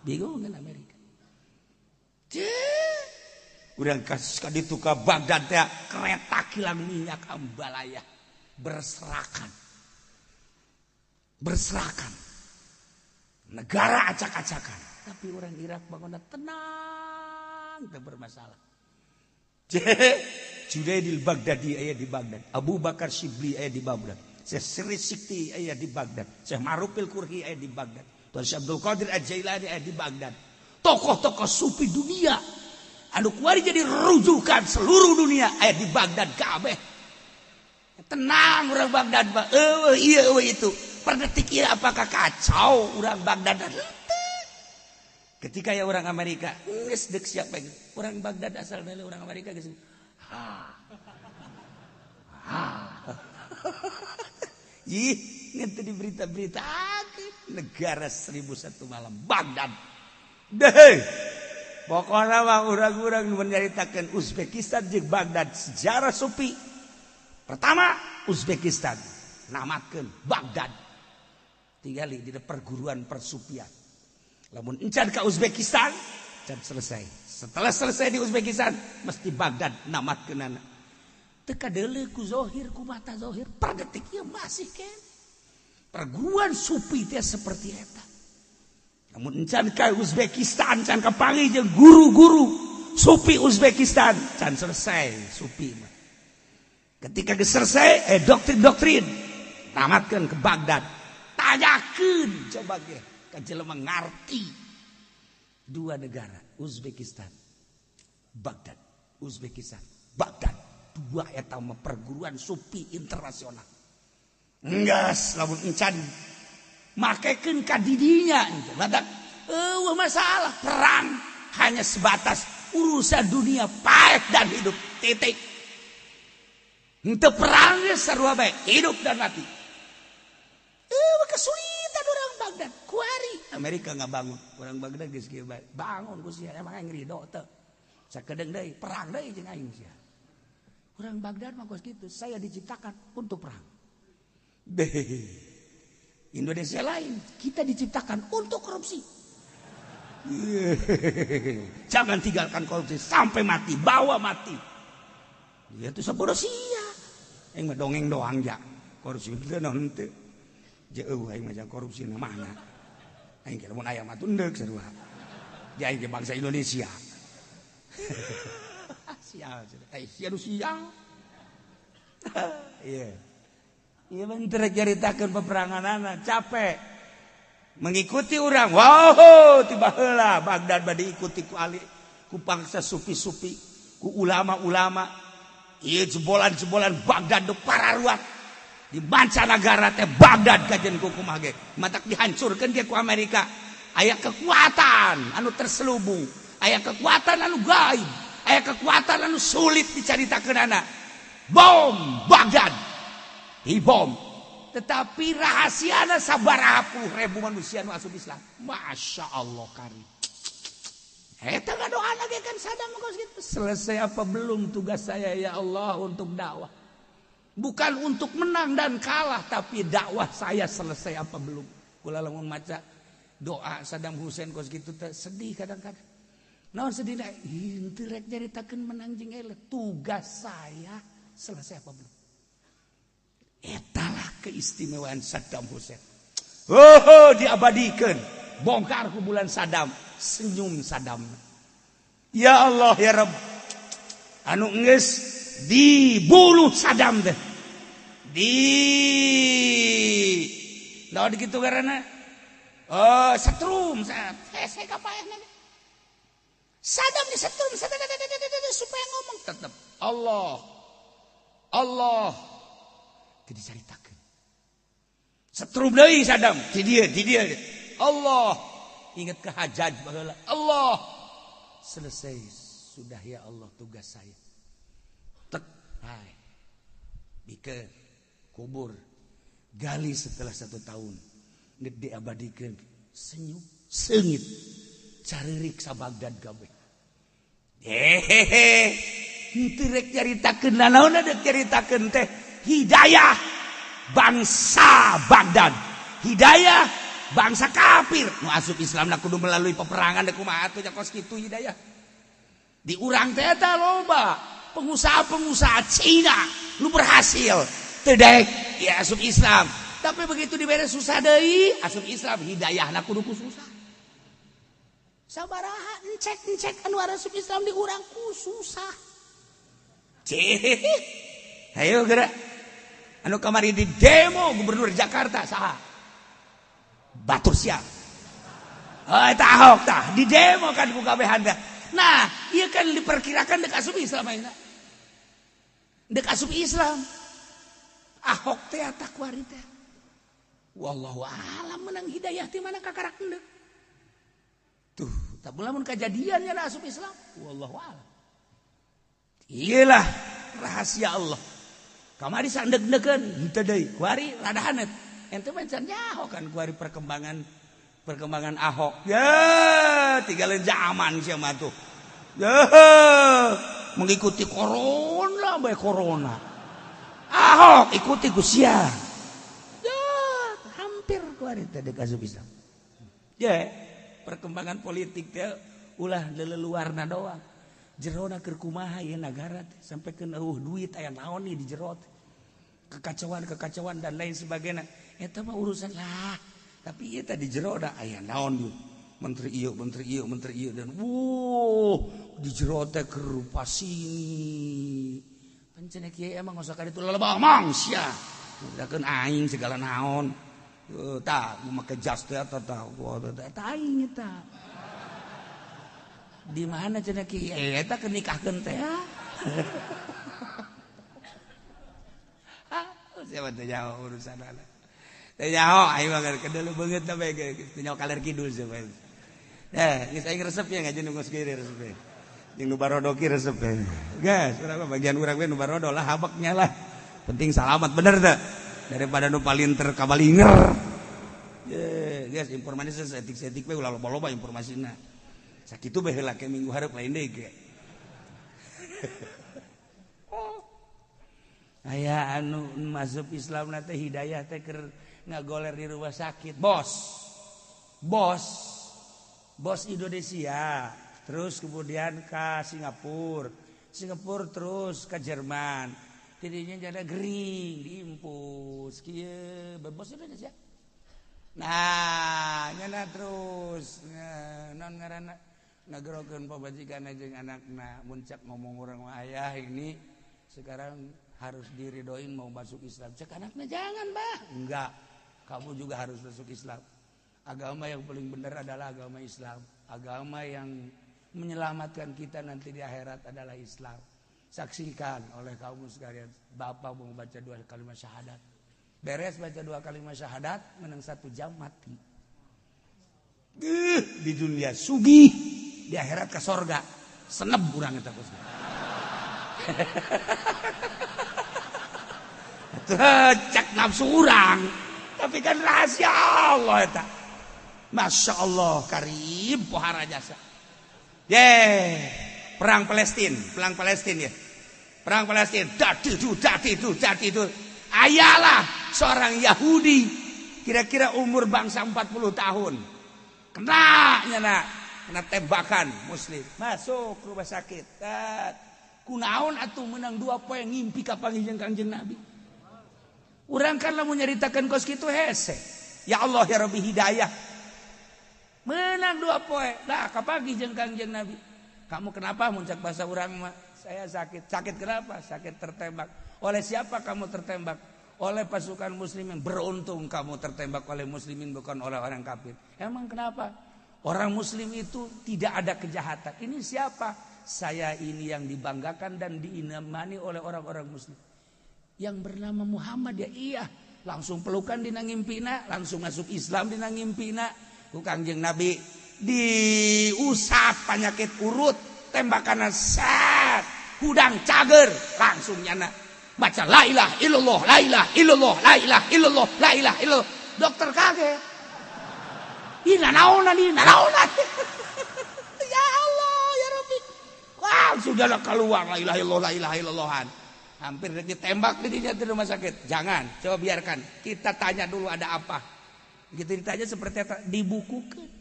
[SPEAKER 1] Bingung kan Amerika. Urang kasus ka ditu ka Baghdad teh kereta kilang minyak ambalaya berserakan. Berserakan. Negara acak-acakan. Tapi orang Irak bangunna tenang, teu bermasalah. Junaidil Baghdadi aya di Baghdad, Abu Bakar Shibli aya di Baghdad, Syekh Sirri Sikti aya di Baghdad, Syekh Ma'rufil Kurhi aya di Baghdad, Tuan Syekh Abdul Qadir Al-Jailani aya di Baghdad. Tokoh-tokoh sufi dunia anu kuari jadi rujukan seluruh dunia aya di Baghdad kabeh. Tenang orang Baghdad mah, eueuh ieu eueuh itu. Per detik ieu apakah kacau orang Baghdad? Ketika ya orang Amerika geus deuk siapa ge? Orang Baghdad asal dari orang Amerika geus. Ha. Ha. Ih, ngan teu diberita-berita negara 1001 malam Baghdad. Deh. Pokoknya mah urang-urang menyaritakeun Uzbekistan jeung Baghdad sejarah sufi. Pertama Uzbekistan namatkeun Baghdad. Tinggali di perguruan persufian. Lamun encan ka Uzbekistan, can selesai. Setelah selesai di Uzbekistan, mesti Baghdad namatkeunana. Teu kadeuleu ku zohir, ku mata zohir, per detik ieu masih keneh. Perguruan sufi teh seperti eta. Namun encan ka Uzbekistan, can kapanggih jeung guru-guru sufi Uzbekistan, can selesai sufi mah. Ketika geus selesai, doktrin-doktrin tamatkeun ke Baghdad. Tanyakeun coba ge ka jelema ngarti. Dua negara, Uzbekistan, Baghdad, Uzbekistan, Baghdad. Dua eta mah perguruan sufi internasional. Enggeus lamun encan makekeun ka didinya badak eueuh masalah perang hanya sebatas urusan dunia paeh dan hidup titik. Henteu perang ge sarua bae hidup dan mati. Eueuh kesulitan orang Baghdad. Baghdad kuari Amerika ngabangun urang Baghdad geus kieu bae bangun ku sia emang aing ridho teu sakedeung deui perang deui jeung aing sia. Urang Baghdad mah kos kitu, saya diciptakan untuk perang. Deh. Indonesia lain, kita diciptakan untuk korupsi. Jangan tinggalkan korupsi sampai mati, bawa mati. Dia tuh sabodo sia. Aing mah dongeng doang ja. Korupsi teu naon teu. Jeuh aing mah korupsi na mana. Aing ge lamun aya mah tunduk sarua. Ja aing ge bangsa Indonesia. Sial, sia nu sial. Iya. Iya bener caritakeun peperanganana capek. Mengikuti orang, wow, tiba heula Baghdad bade diikuti ku ali, ku bangsa sufi-sufi, ku ulama-ulama. Ieu jebolan-jebolan Baghdad nu pararuat. Di mancanagara teh Baghdad kajen ku kumaha ge. Matak dihancurkeun ge ku Amerika. Aya kekuatan anu terselubung, aya kekuatan anu gaib, aya kekuatan anu sulit dicaritakeunana. Bom Baghdad. Dibom. Tetapi rahasiana sabaraha puluh ribu manusia nu asup Islam. Masya Allah karim. Eta ngadoana ge kan Saddam kos kitu. Selesai apa belum tugas saya ya Allah untuk dakwah? Bukan untuk menang dan kalah, tapi dakwah saya selesai apa belum? Kula lamun maca doa Saddam Hussein kos kitu teh sedih kadang-kadang. Naon sedih da? Henteu rek nyaritakeun menang jeung eleh. Tugas saya selesai apa belum? Etalah keistimewaan Saddam Hussein. Oh, diabadikan. Bongkar kuburan Saddam, senyum Saddam. Ya Allah ya Rabb. Anu geus dibunuh Saddam teh. Di naon kitu karena oh, setrum saya kapaehna. Saddam disetrum supaya ngomong tetep Allah. Allah. Teu dicaritakeun. Setrum deui Saddam, di dieu, di dieu. Allah. Ingat ke Hajjaj baheula. Allah. Selesai sudah ya Allah tugas saya. Tek, hai. Bikeun kubur. Gali setelah 1 tahun. Geus diabadikeun. Senyum, seungit. Caririk sa Baghdad kabeh. Hehehe. Henteu rek caritakeun nanaon deuk caritakeun teh hidayah bangsa Baghdad. Hidayah bangsa kafir. Nu asup Islamna kudu melalui peperangan deuk kumaha atuh nya kos kitu hidayah. Di urang teh eta loba pengusaha-pengusaha Cina nu berhasil teu daek ya asup Islam. Tapi begitu dibere susah deui asup Islam hidayahna kudu ku susah. Sabaraha encek-encek anu asup Islam di urang ku susah. Cih. Ayo gerak. Anu kamari di demo gubernur Jakarta saha? Batur siap. Oh, eta Ahok tah di demo kan ku kabehan teh. Nah, ieu kan diperkirakan dek asup Islam ayeuna. Dek asup Islam. Ahok teh eta kuari teh. Wallahu alam menang hidayah ti mana kakarak endek. Tuh, tapi lamun kajadian nya asup Islam, wallahu alam. Iyalah rahasia Allah. Kamari sandeg-degeun henteu deui. Kuari rada hanet. Ente mah can nyaho kan kuari perkembangan Ahok. Ya, tinggalin zaman sia mah tuh. Ya, mengikuti corona bae corona. Ahok ikuti ku sia. Ya, hampir kuari teh deuk asup Islam. Ya, perkembangan politik teh ulah leleluarna doang. Jerona keur kumaha ieu nagara teh sampai keun eueuh duit aya naon nih di jero teh. Kekacauan-kekacauan dan lain sebagainya. Eta mah urusan lah. Tapi ieu teh di jero da aya naon ieu. Menteri ieu, menteri ieu, menteri ieu dan wuh di jero teh keur sini. Pancen kieu emang osok ka ditu lelebah mang sia. Udakeun aing segala naon. Tah make jas teh eta tah. Eta aing eta. Di mana cenah kieu eta keur nikahkeun teh. Ah, siapa teh nyaho urusanana. Teh nyaho aing mah kedeuleu beungeut teh bae teh nyaho kaler kidul sia bae. Eh, geus aing resep ya ngaji nu geus kieu resep. Jeung nu barodo ki resep. Geus, urang mah bagian urang we nu barodo lah habeknya lah. Penting salamat bener teh. Daripada nu palinter kabalinger. Ye, Geus informasi saeutik-saeutik we ulah loba-loba informasina. Sakitu bae heula ke minggu hareup lain deui ge. Oh. Aya anu masuk Islam na teh hidayah teh keur ngagoler di rumah sakit. Bos. Bos. Bos Indonesia. Terus kemudian ke Singapura. Singapura terus ke Jerman. Tidinya jadi gering diimpus kieu bos Indonesia. Nah, nyana terus non ngaranna ngagerokeun pamajikan jeung anakna muncak ngomong urang ayah ini sekarang harus diridoin mau masuk Islam. Cek anakna jangan, Bah. Enggak. Kamu juga harus masuk Islam. Agama yang paling benar adalah agama Islam. Agama yang menyelamatkan kita nanti di akhirat adalah Islam. Saksikan oleh kaum sekalian, bapak mau baca 2 kalimat syahadat. Beres baca 2 kalimat syahadat, menang 1 jam mati. Di dunia sugih, di akhirat ke sorga. Seneb urang eta bos. Cek nafsu urang, tapi kan rahasia Allah eta. Masya Allah, karim pohara jasa. Ye, perang Palestina ya. Perang Palestina, dadi itu. Ayalah seorang Yahudi, kira-kira umur bangsa 40 tahun. Kena nyana, kena tembakan muslim. Masuk rumah sakit. Kunaon atuh menang 2 poe ngimpi ka panggih jeung Kangjeng Nabi. Urang kan lamun nyaritakeun kos kitu hese. Ya Allah ya Rabbi hidayah. Menang 2 poe. Lah kapanggih jeung Kangjeng Nabi. Kamu kenapa muncak bahasa urang mah? Saya sakit. Sakit kenapa? Sakit tertembak. Oleh siapa kamu tertembak? Oleh pasukan muslimin. Beruntung kamu tertembak oleh muslimin bukan oleh orang kafir. Emang kenapa? Orang muslim itu tidak ada kejahatan. Ini siapa? Saya ini yang dibanggakan dan diimani oleh orang-orang muslim. Yang bernama Muhammad ya iya. Langsung pelukan dina ngimpina, langsung masuk Islam dina ngimpina. Ku Kangjeng Nabi diusap penyakit urut, tembakan set, hudang cager, langsung nyana baca la ilaha illallah, la ilaha illallah, la ilaha illallah, la ilaha illallah. Dokter kaget. Ih nanaonan, ih nanaonan. Ya Allah, ya Rabbi. Wah, sudahlah keluar la ilaha illallah, la ilaha illallahan. Hampir ditembak di rumah sakit. Jangan, coba biarkan. Kita tanya dulu ada apa. Gitu ditanya seperti apa, dibukukan.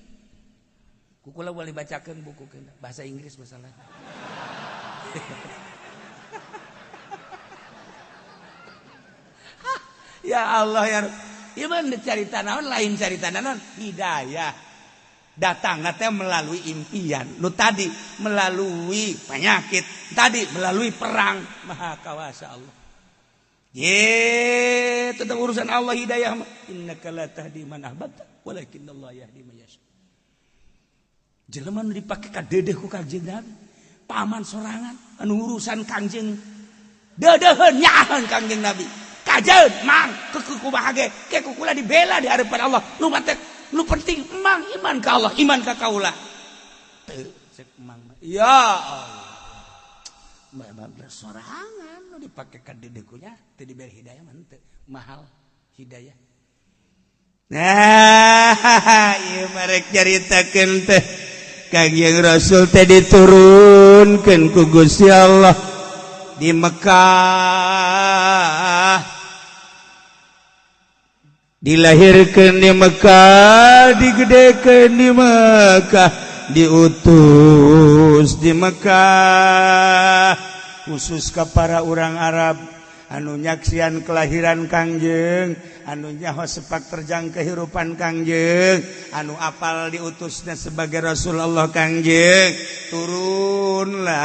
[SPEAKER 1] Kukula boleh bacakan buku bahasa Inggris masalah. Ya Allah ya. Iman cari naon lain cari naon hidayah. Datang nanti melalui impian. Lu tadi melalui penyakit, tadi melalui perang. Maha kawasa Allah. Ye, tetap urusan Allah hidayah. Innaka la tahdi man ahbabta, walakinnallaha yahdi man yasha. Jelema nu dipake ka dedeh ku Kangjeng Nabi, paman sorangan anu urusan Kangjeng. Dedeheun nyaaheun Kangjeng Nabi. Kajeun mang keukeuh kumaha ge, ke kukula dibela di hadapan Allah. Nu matek nu penting emang iman ka Allah, iman ka kaula. Teu cek emang. Ya Allah. Bae sorangan nu dipake ka dedeh ku nya teu dibere hidayah mah teu mahal hidayah. Nah, ieu marek caritakeun teh Kangjeng Rasul teh diturunkeun ku Gusti Allah di Mekah. Dilahirkeun di Mekah, digedekeun di Mekah, diutus di Mekah khusus ka para urang Arab anu nyaksian kelahiran Kangjeng, anu nyaho sepak terjang kehidupan Kangjeng, anu apal diutusnya sebagai Rasulullah Kangjeng. Turunlah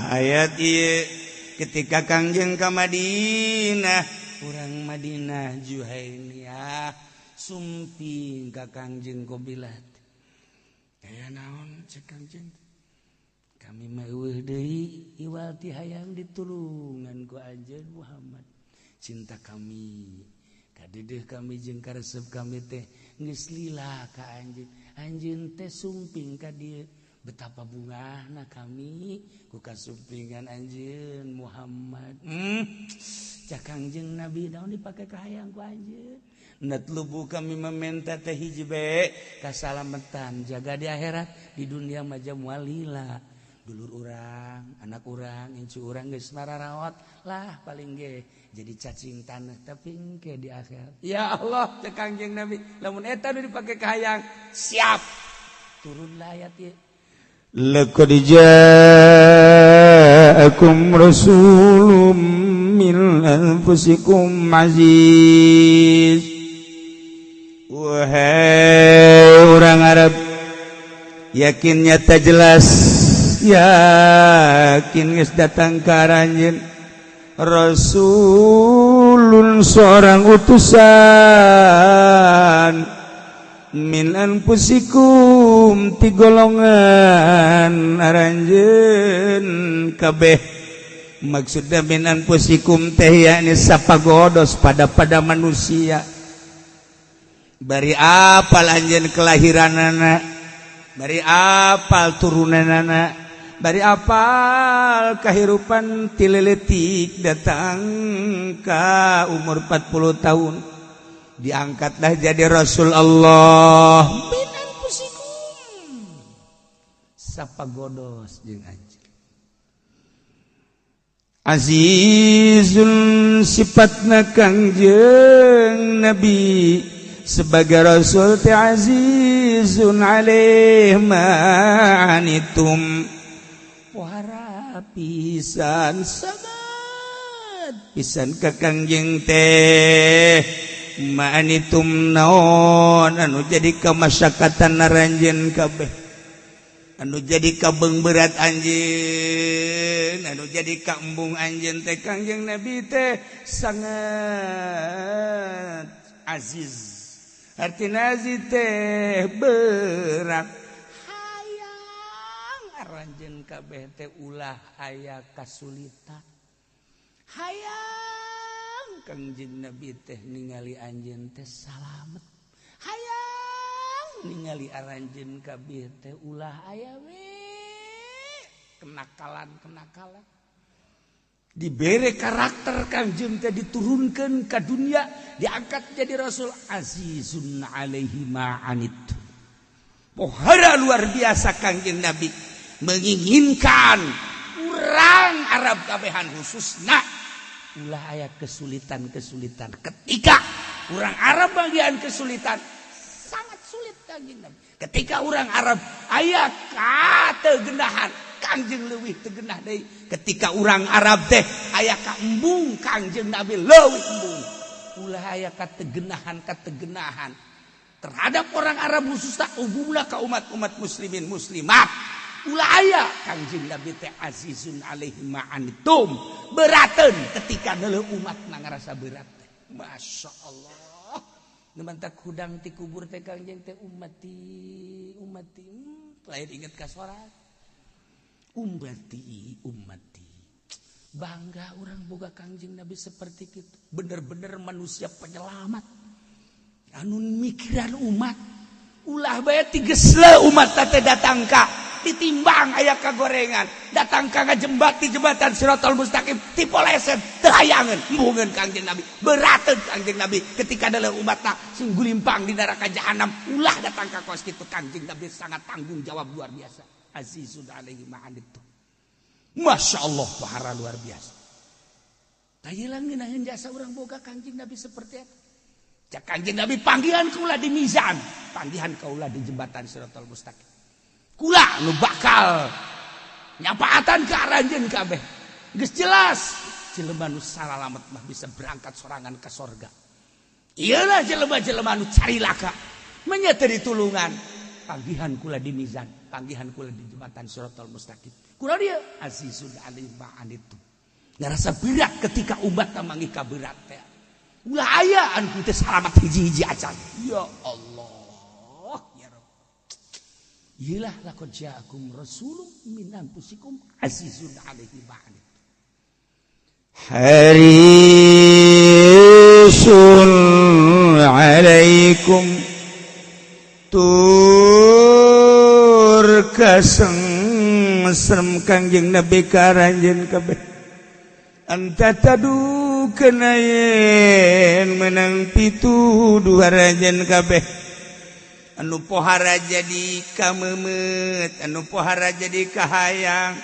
[SPEAKER 1] ayat ieu ketika Kangjeng ka Madinah. Urang Madinah Juhainiyah sumping ka Kangjeng Qobilat. Aya naon cek Kangjeng? Kami mah eueuh deui iwal ti hayang ditulungan ku anjeun Muhammad. Cinta kami kadedeh kami jeung karesep kami teh geus lila ka anjeun. Anjeun teh sumping ka dieu. Betapa bungahna kami ku kasumpingan anjeun Muhammad. Cak Kangjeng Nabi naon dipake ka hayang ku anjeun. Natlubu kami meminta teh hiji be kasalamatan jaga di akhirat. Di dunia mah moal lila. Dulur urang, anak urang, incu urang geus mararawat lah, paling ge jadi cacing tanah, tapi engke di akhirat, ya Allah, cek Kangjeng Nabi, lamun eta nu dipake kahayang siap turunlah ayat ieu.
[SPEAKER 2] Laqad ja'akum rasulun min anfusikum aziz. Wahai orang Arab, yakin nyata jelas, yakin geus datang ka aranjeun rasulun, seorang utusan, min anfusikum, ti golongan aranjeun kabeh. Maksudna min anfusikum teh yakni sapagodos pada pada manusia. Bari apal anjeun kelahiranana, bari apal turunanana, bari apal kahirupan ti leletik datang ka umur 40 tahun, diangkatlah jadi Rasul Allah.
[SPEAKER 1] Min anfusikum, sapagodos jeung anjeun.
[SPEAKER 2] Azizun, sifatna Kangjeng Nabi sebagai Rasul teh azizun alaih ma anittum,
[SPEAKER 1] pohara pisan, sangat
[SPEAKER 2] pisan ka Kangjeng teh, ma anittum, naon anu jadi kamasyakatan aranjeun kabeh, anu jadi kabeng berat anjeun, anu jadi kaembung anjeun teh, Kangjeng Nabi teh sangat aziz. Artina aziz teh berat,
[SPEAKER 1] hayang aranjeun kabeh teh ulah aya kasulitan. Hayang Kangjeng Nabi teh ningali anjeun teh salamet. Hayang ningali aranjeun kabeh teh ulah aya we kenakalan-kenakalan.
[SPEAKER 2] Dibere karakter Kangjeng teh, diturunkan ke dunia, diangkat jadi rasul, azizun alaihi ma'anit, pohara luar biasa. Kangjeng Nabi menginginkan urang Arab kabehan khususna
[SPEAKER 1] ulah aya kesulitan-kesulitan. Ketika orang Arab bagian kesulitan, sangat sulit Kangjeng Nabi. Ketika orang Arab aya kategenahan, Kangjeng leuwih teu genah deui.
[SPEAKER 2] Ketika orang Arab teh aya kaembung, Kangjeng Nabi leuwih embung.
[SPEAKER 1] Ulah aya kategenahan kategenahan terhadap orang Arab khususnya, umumna ka umat-umat muslimin muslimat ulah aya. Kangjeng Nabi teh azizun alaihi ma'anittum, beraten ketika neuleuh umat na ngarasa berat teh. Masya Allah, nu mantak hudang ti kubur teh Kangjeng teh ummati, ummati, lain inget ka sorangan, ummati, ummati. Bangga orang boga Kangjeng Nabi seperti itu, bener-bener manusia penyelamat anu mikiran umat. Ulah bae tigesle umat teh datang ka ditimbang aya kagorengan, datang ka ngajembat di jembatan Siratal Mustaqim tipoleset, teu hayangeun, embungeun Kangjeng Nabi, berateun Kangjeng Nabi ketika adalah umatna sing gulimpang di neraka jahanam. Ulah datang ka kos kitu. Kangjeng Nabi sangat tanggung jawab luar biasa. Azizun alaihi ma'anittu, Masya Allah, pahara luar biasa. Tayilang ngeunaheun jasa urang boga Kangjeng Nabi seperti itu. Cak Kangjeng Nabi, panggihan kula di mizan, panggihan kaula di jembatan Siratal Mustaqim, kula nu bakal nyapaatan ke aranjeun kabeh. Geus jelas jelema nu salalamet mah bisa berangkat sorangan ke sorga. Iyalah, jelema-jelema nu cari laka menya teu ditulungan. Panggihan kula di mizan, panggihan kula di jembatan Siratal Mustaqim. Kula dia azizun alaihi ma'anittu, ngarasa berat ketika umat manggih kaberat teh. Ulah aya anu teu salamat hiji-hiji acan. Ya Allah, ya Rabb. Iyalah, laqad ja'akum rasulun min anfusikum azizun alaihi ma'anittu.
[SPEAKER 2] Harisun alaikum, tur kaseng serem Kangjeng Nabi ka aranjeun kabeh, anta tadu. Kana yen menang pituduh aranjeun kabeh anu pohara jadi kamemet, anu pohara jadi kahayang,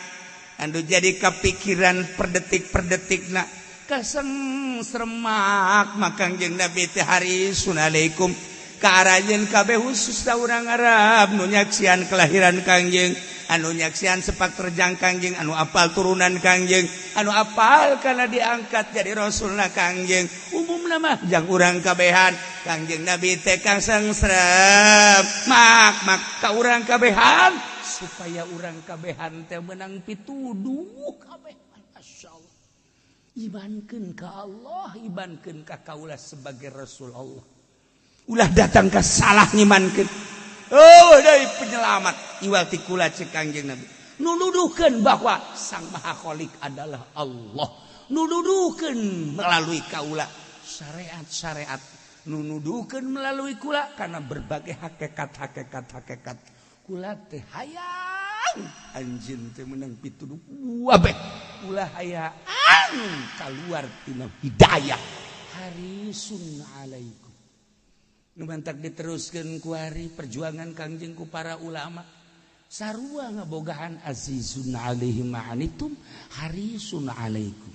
[SPEAKER 2] anu jadi kapikiran per detik per detikna kaseng seremak makangjeng Nabi teh harisun alaikum ka aranjeun kabeh khususna urang Arab nu nyaksian kelahiran Kangjeng, anu nyaksian sepak terjang Kangjeng, anu apal turunan Kangjeng, anu apal karena diangkat jadi rasulna Kangjeng. Umumna mah jang urang kabehan Kangjeng Nabi teh kaseng serem mak mak ka urang kabehan supaya urang kabehan teh menang pituduh kabeh. Masyaallah, imankeun ka Allah, imankeun ka kaula sebagai Rasul Allah. Ulah datang ka salah ngimankeun. Oh, dari penyelamat iwal ti kula cek Kangjeng Nabi. Nuduhkeun bahwa Sang Maha Khalik adalah Allah. Nuduhkeun melalui kaula syariat-syariat. Nuduhkeun melalui kula karena berbagai hakikat-hakikat hakikat. Kula teh hayang anjeun teh menang pituduh kabeh. Ulah hayang keluar tina hidayah. Harisun alaikum. Nu mantak diteruskeun ku hari perjuangan Kangjeng ku para ulama. Sarua ngabogaan azizun alaihi ma'anitum harisun alaikum.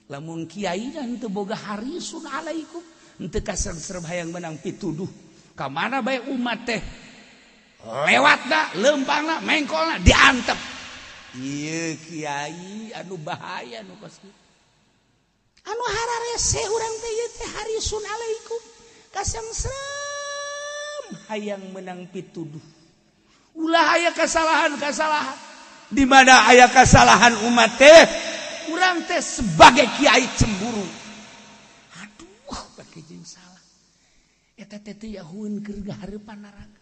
[SPEAKER 2] Lamun kiai henteu boga harisun alaikum, henteu kasengserem hayang menang pituduh. Ka mana bae umat teh lewatna, lempangna, mengkolna diantep. Ieu kiai anu bahaya nu kos kieu. Anu hararese urang teh ieu teh harisun alaikum. Kasengserem hayang menang pituduh. Ulah aya kesalahan-kesalahan. Di mana aya kesalahan umat teh, urang teh sebagai kiai cemburu. Aduh, pake jeung salah. Eta teh teu yahueun keur gahareupan neraka.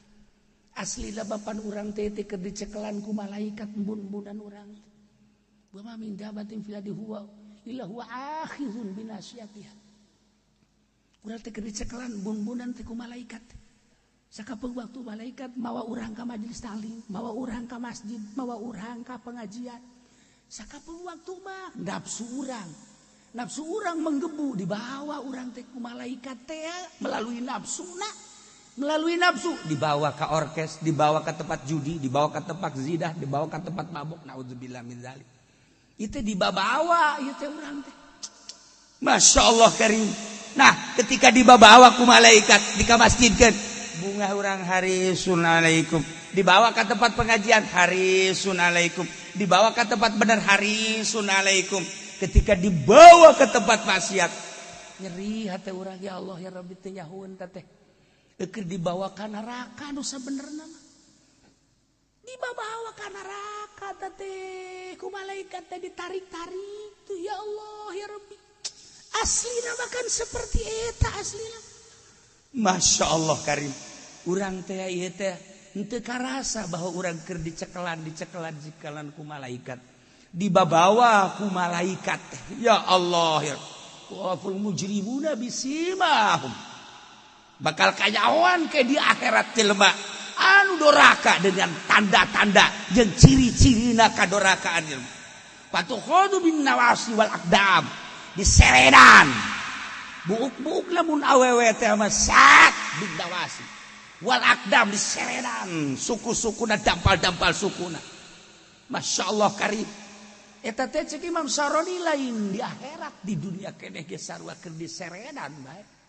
[SPEAKER 2] Aslina bapan urang teh teh keur dicekelan ku malaikat embun-embunan urang. Wa ma min dabatin fil ardi huwa illa huwa akhizun binasiyatiha. Urang teh keur dicekelan embun-embunan teh ku malaikat. Sakapeung waktu malaikat mawa urang ka majelis taklim, mawa urang ka masjid, mawa urang ka pengajian. Sakapeung waktu mah nafsu urang. Nafsu urang menggebu dibawa urang teh ku malaikat teh melalui nafsuna. Melalui nafsu dibawa ke orkes, dibawa ke tempat judi, dibawa ke tempat zidah, dibawa ke tempat mabuk. Naudzubillah min zalik. Itu dibawa ieu teh urang teh. Masya Allah karim. Nah, ketika dibawa ku malaikat di ka masjidkeun, bunga urang harisun alaikum. Dibawa ke tempat pengajian harisun alaikum. Dibawa ke tempat benar harisun alaikum. Ketika dibawa ke tempat maksiat, nyeri hati urang, ya Allah ya Rabbi teh nyahueun teh. Keur dibawa ka neraka nu sabenerna mah. Dibawa ka neraka teh ku malaikat teh ditarik-tarik tuh, ya Allah ya Rabbi. Aslina bahkan seperti eta aslina. Masya Allah karim. Urang teh ieu teh henteu karasa bahwa urang keur dicekelan dicekelan cikelan ku malaikat. Dibabawa ku malaikat teh. Ya Allah ya. Waful mujrimuna bisimahum. Bakal kanyahoan ke di akhirat jelema anu doraka dengan tanda-tanda jeung ciri-cirina kadorakaan jelema. Patukhadu bin nawasi wal aqdam diseredan. Buuk-buuk lamun awewe teh mah sat bin nawasi wal aqdam diseredan suku-sukuna dampal-dampal sukuna. Masya Allah karim. Eta teh cek Imam Saroni lain di akhirat, di dunia keneh ge sarua keur diseredan bae.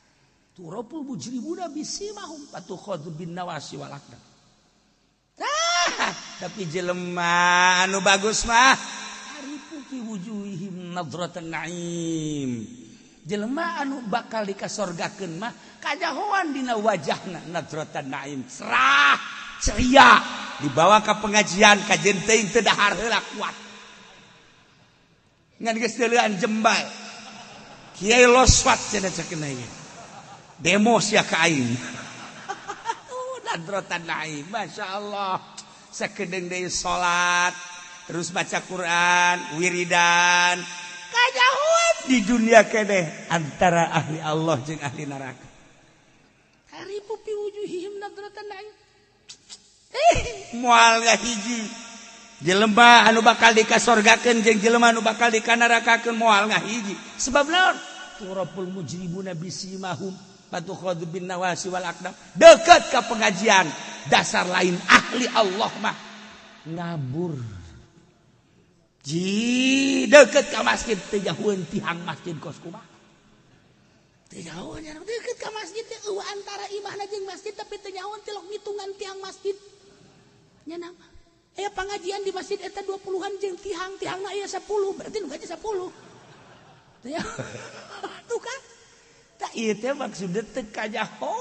[SPEAKER 2] Turapul mujrimuna bisimahum patukhadhu bin nawasi wal aqdam. Ah, tapi jelema anu bagus mah arifu fi wujuhihim nadratan na'im. Jelema anu bakal dikasorgakeun mah kajahoan dina wajahna nadratan na'im, cerah, ceria, dibawa ka pengajian kajen teuing teu dahar heula kuat. Ngan geus deuleuan jembal. Kiai loswat cenah ceuk ieu. Demo sia ka aing. Nadratan na'im, Masya Allah. Sakedeung deui salat, terus baca Quran, wiridan. Kajauhan di dunia keneh antara ahli Allah jeung ahli neraka. Haripu fi wujuhihim nadratan na'im. Moal ngahiji. Jelema anu bakal dikasorgakeun jeung jelema anu bakal dikanarakakeun moal ngahiji. Sebab naon?
[SPEAKER 1] Turapul mujrimuna bisimahum patukhadhu bin nawasi wal aqdam. Deket ke pengajian, dasar lain ahli Allah mah ngabur. Ji deket ke masjid teu jauheun tihang masjid kos kumaha. Teu jauheun deket ka masjid teh eueuh antara imahna jeung masjid tapi teu nyahoeun tilok ngitungan tiang masjid. Nya nama. Aya pengajian di masjid eta 20-an jeung tihang, tihangna aya 10, berarti nu gaji 10. Tuh kan tak ieu teh maksudna teu kanyahoan.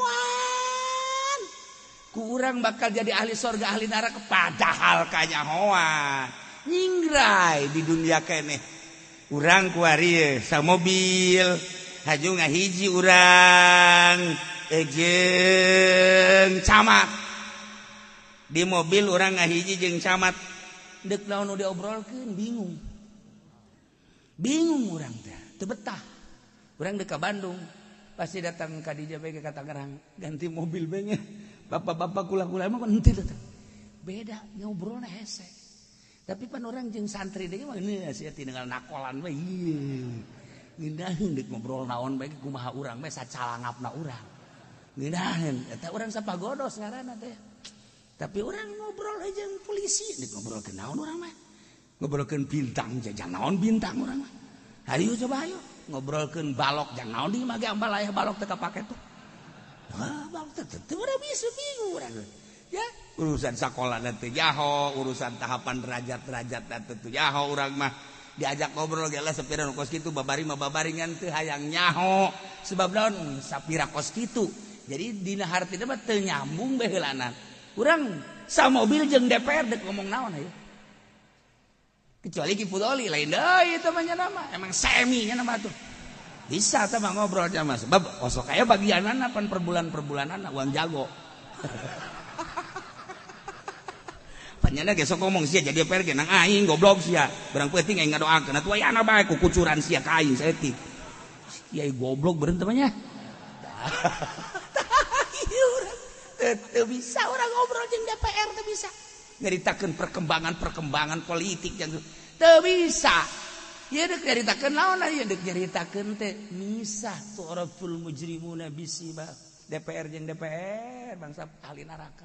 [SPEAKER 1] Ku urang bakal jadi ahli sorga ahli neraka padahal kanyahoan. Nyingrai di dunia keneh. Urang kuari samobil haju ngahiji urang jeung camat. Di mobil urang ngahiji jeung camat. Deuk naon nu diobrolkeun bingung. Bingung urang teh, teu betah. Urang deuk ka Bandung, pasti datang ka dieu bae ka Tangerang, ganti mobil bae nya. Bapak-bapak kula-kula emang henteu teh. Beda ngobrolna hese. Tapi pan urang jeung santri deui mah geus sia tinggal nakolan we. Ngeunaheun deuk ngobrol naon bae kumaha urang bae sacalangapna urang. Ngeunaheun eta urang sapagodos ngaranna teh. Tapi urang ngobrol jeung polisi, deuk ngobrolkeun naon urang mah. Ngobrolkeun bintang jang naon bintang urang mah. Hayu coba ayo ngobrolkeun balok jang naon di mah ge ambal aya balok teu kapake tuh. Wah, balok teh teu urang bisa bingung urang. Ya, urusan sakola teu jaho, urusan tahapan derajat-derajat teu jaho urang mah. Diajak ngobrol ge lah sapira nu kos kitu babari mah babaringan teu hayang nyaho. Sebab naon sapira kos kitu. Jadi dina hartina mah teu nyambung bae heulanan. Urang samobil jeung DPR deuk ngomong naon ayo. Kecuali Ki Fudoli lain deui eta mah nya nama, emang semi nya nama tuh. Bisa teh mah ngobrol sama sebab osok aya bagianana pan per bulan-perbulanana uang jago. Panyana ge sok ngomong sia jadi DPR ge nang aing goblok sia. Barang peuting aing ngadoakeun atuh ayana bae ku kucuran sia ka aing saeutik. Kiai goblok beureun teh mah nya. Teu bisa urang ngobrol jeung DPR teu bisa. Nyaritakeun perkembangan-perkembangan politik yang teu bisa. Ieu deuk nyaritakeun naon ieu deuk nyaritakeun teh misah tu'raful mujrimuna bisiba. DPR jeung DPR bangsa ahli neraka.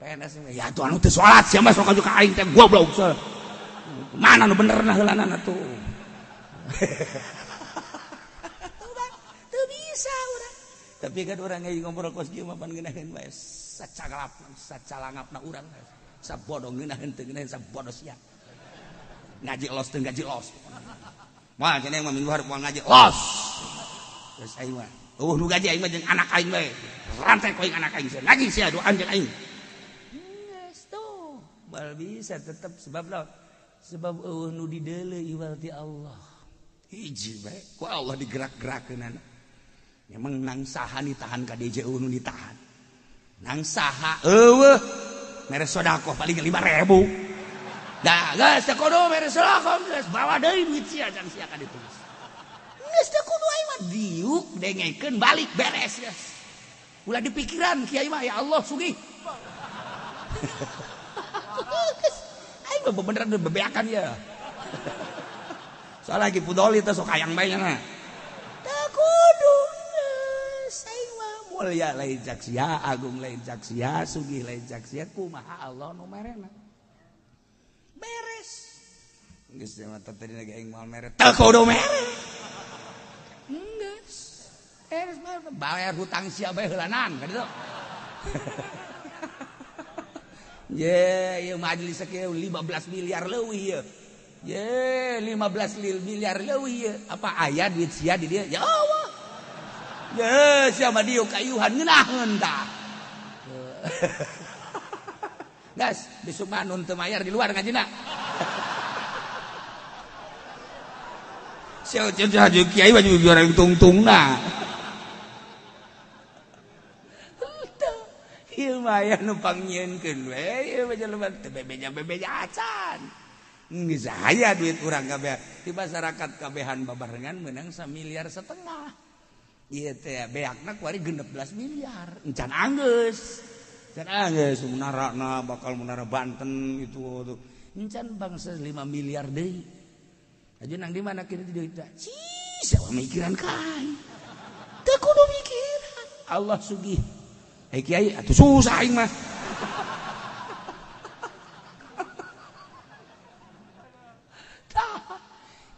[SPEAKER 1] PNS ya tuh anu teu salat sia mah sok ka aing teh goblok. Mana nu benerna heulanana tuh. Teu bisa urang. Tapi kan urang ge ngobrol kos kieu mah pan ngeunaheun bae sacagalap sacalangapna urang sabodo ngeunaheun teu ngeunaheun sabodo sia. Ngaji los teu ngaji los. Moal cenah mah minggu hareup moal ngaji los. Geus aing mah eueuh nu gaji aing mah jeung anak aing bae. Rantai ku aing anak aing sia. Ngaji sia doan jeung aing. Geus tuh. Bal bisa tetep sebab lawan. Sebab eueuh nu dideuleu iwal ti Allah. Hiji bae ku Allah digerak-gerakeunana. Memang nang saha ditahan ka DJ eueuh nu ditahan. Nang saha eueuh mere sedekah paling 5.000. Dah geus teu kudu mere sedekah geus bawa deui duit sia jang sia ka ditu. Geus teu kudu aing mah diuk dengekeun balik beres geus. Ulah dipikiran kiai mah ya Allah sugih. Aing mah beneran bebeakan ya. Soalnya lagi pudoli teh sok hayang bae nya. Teu kudu aing mah mulia lain cak sia, agung lain cak sia, sugih lain cak sia, kumaha Allah nu merena. Beres. Geus mah tadi lagi aing moal mere. Teu kudu mere. Geus. Beres mah bayar hutang sia bae heulanan ka ditu. Ye, ieu majelis sakieu 15 miliar leuwih ieu. Ye, 15 miliar leuwih ieu. Apa aya duit sia di dieu? Ya Allah. Ye, sia mah dieu kayuhan ngeunaheun tah. Gas, besok mah nun teu mayar di luar ngajina. Sia cenah kiai baju juara tungtungna. Ieu mah aya nu pangnyieunkeun we, ieu mah jelema teu bebeja-bebeja acan. Geus aya duit urang kabeh di masyarakat kabehan babarengan meunang 1,5 miliar. Ieu teh beakna kuari 16 miliar. Encan anggeus. Encan anggeus menarana bakal menara Banten itu tuh. Encan bangsa 5 miliar deui. Aju nang di mana kieu duit teh? Cik Siapa mikiran ka aing? Teu kudu mikiran. Allah sugih. Eh kiai atuh susah aing mah.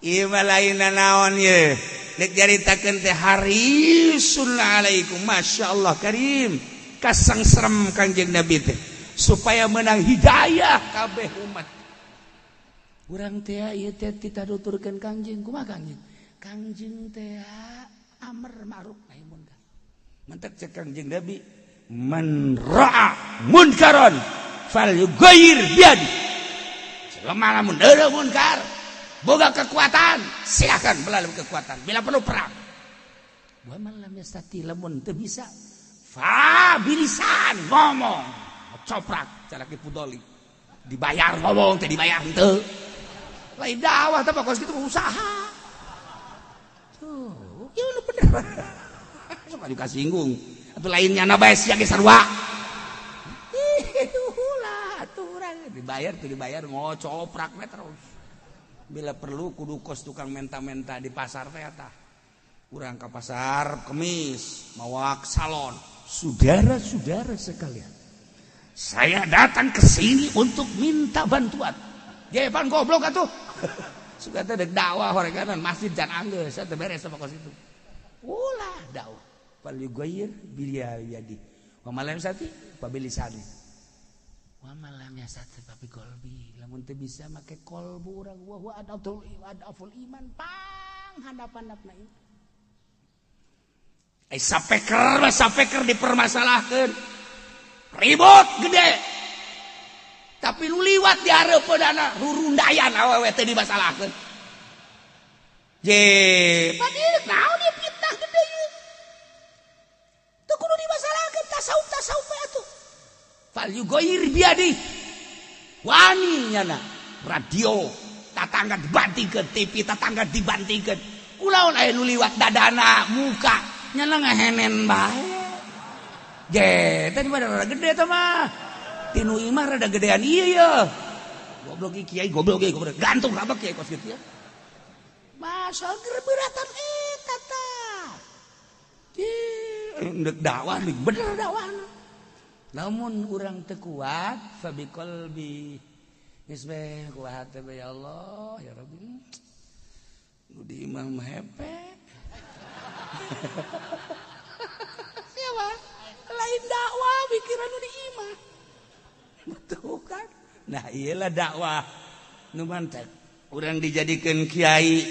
[SPEAKER 2] Ieu mah lain naon ye. Dek caritakeun teh harisun alaikum masyaallah karim. Kasangserem Kangjeng Nabi teh supaya menang hidayah kabeh umat.
[SPEAKER 1] Urang teh ieu teh titaduturkeun Kangjeng kumaha Kangjeng? Kangjeng teh amar ma'ruf nahi munkar.
[SPEAKER 2] Mantak cek Kangjeng Nabi man ra'a munkaran falyughayyir biyadi. Jelema lamun deuleu munkar boga kekuatan silakan melalui kekuatan bila perlu perang.
[SPEAKER 1] Wa man lam yastati lamun teu bisa fa bilisan ngomong
[SPEAKER 2] coprak cara kipudoli dibayar ngomong teh dibayar henteu. Lain dakwah teh kos kitu usaha.
[SPEAKER 1] Tuh, ieu nu bener.
[SPEAKER 2] Sok anu kasinggung. Atuh lain nyana bae sia ge sarua.
[SPEAKER 1] Ih, ulah atuh urang
[SPEAKER 2] dibayar tuh dibayar ngocoprak we terus. Bila perlu kudu kos tukang menta-menta di pasar teh tah. Urang ka pasar Kemis mawak salon.
[SPEAKER 1] Saudara-saudara sekalian, saya datang ke sini untuk minta bantuan.
[SPEAKER 2] Jepan goblok atuh. Suka teh dek dakwah horeganan masjid jan anggeus teh beres sama kos itu.
[SPEAKER 1] Ulah dakwah. Fal yughayyir bil yadi. Wa ma lam yastati fa bilisani. Wa ma lam yastati fa bi qalbi. Lamun teu bisa make qalbu urang wa huwa adaful iman pang handap-handapna iman.
[SPEAKER 2] Sapeker sapeker dipermasalahkeun. Ribut gede. Tapi lu liwat di hareupeunana rurundayan awewe teh dimasalahkeun. Je,
[SPEAKER 1] padahal naon ieu fitnah gede ieu. Teu kudu dimasalahkeun tasawuf-tasawuf we atuh.
[SPEAKER 2] Fal yughayyir biyadi. Wani nyana radio tatangga dibantingkeun, TV tatangga dibantingkeun. Kulaon aya nu liwat dadana muka nyana ngahenen bae. Je, teh di mana rada gede teh mah. Tinu imah rada gedean ieu ye. Goblok ieu kiai goblok ieu goblok. Gantung kabeh kiai kos kitu ya.
[SPEAKER 1] Masal gerberatan eta tah.
[SPEAKER 2] Ih, ndek dakwah nih bener dakwahna.
[SPEAKER 1] Lamun urang teu kuat fa bi qalbi. Geus we kuat teh ya Allah ya Rabbi.
[SPEAKER 2] Nu di imah mah hepe.
[SPEAKER 1] Siapa? Lain dakwah pikiran nu di imah.
[SPEAKER 2] Betul kan? Nah iyalah dakwah nu mantep. Urang dijadikeun kiai,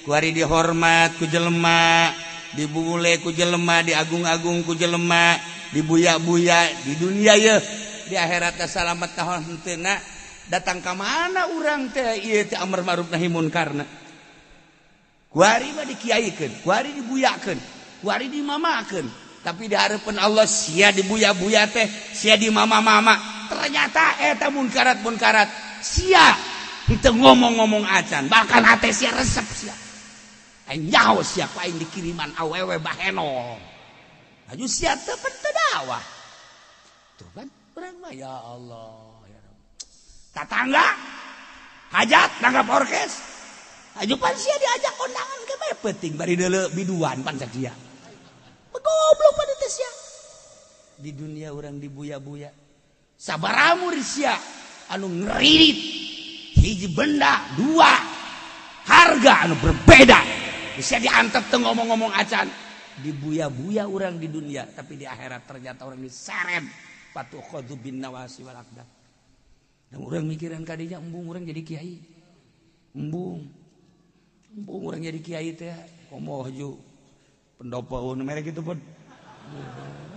[SPEAKER 2] kuari dihormat ku jelema, dibule ku jelema, diagung-agung ku jelema, dibuya-buya di dunia ye, di akhirat teh salamet tahun henteuna. Datang ka mana urang teh ieu teh amar ma'ruf nahi munkarna. Kuari mah dikiaikeun, kuari dibuyakeun, kuari dimamakeun. Tapi di hareupeun Allah sia dibuya-buya teh, sia dimama-mama. Ternyata eta munkarat-munkarat sia henteu ngomong-ngomong acan, bahkan hate sia resep sia. Aing nyaho sia ku aing dikiriman awewe baheno. Aju sia teu teu dakwah.
[SPEAKER 1] Tuh kan urang mah ya Allah ya Rabb.
[SPEAKER 2] Tatangga hajat nanggap orkes. Aju pan sia diajak kondangan ke bae penting bari deuleu biduan pan sia.
[SPEAKER 1] Goblok pada teh sia. Di dunia urang dibuya-buya.
[SPEAKER 2] Sabaramur sia anu ngeririt hiji benda dua harga anu berbeda. Bisa diantep teu ngomong-ngomong acan.
[SPEAKER 1] Dibuya-buya urang di dunia, tapi di akhirat ternyata orang diseret patukhadzu bin nawasi wal aqdam. Dan urang mikiran kadinya embung urang jadi kiai. Embung. Embung urang jadi kiai teh komo ju pendopo merek gitu pun.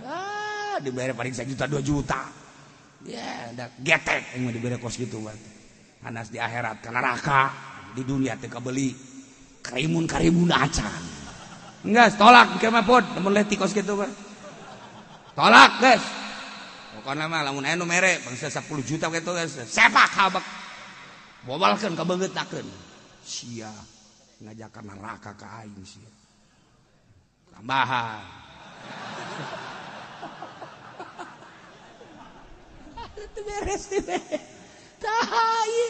[SPEAKER 1] Ah, dibayar paling 1 juta 2 juta. Ya, da getek yang diberi kos gitu mah. Hanas di akhirat ka neraka, di dunia teh kabeli karimun-karimun acan.
[SPEAKER 2] Enggak, tolak ke mah pod, lamun leti kos gitu mah. Tolak, guys. Pokona mah lamun aya nu mere bangsa 10 juta kitu guys. Sepak habek. Bobalkeun ka beungeutakeun. Sia ngajakan neraka ka aing sia. Tambahan.
[SPEAKER 1] Itu beres teh. Tah ieu.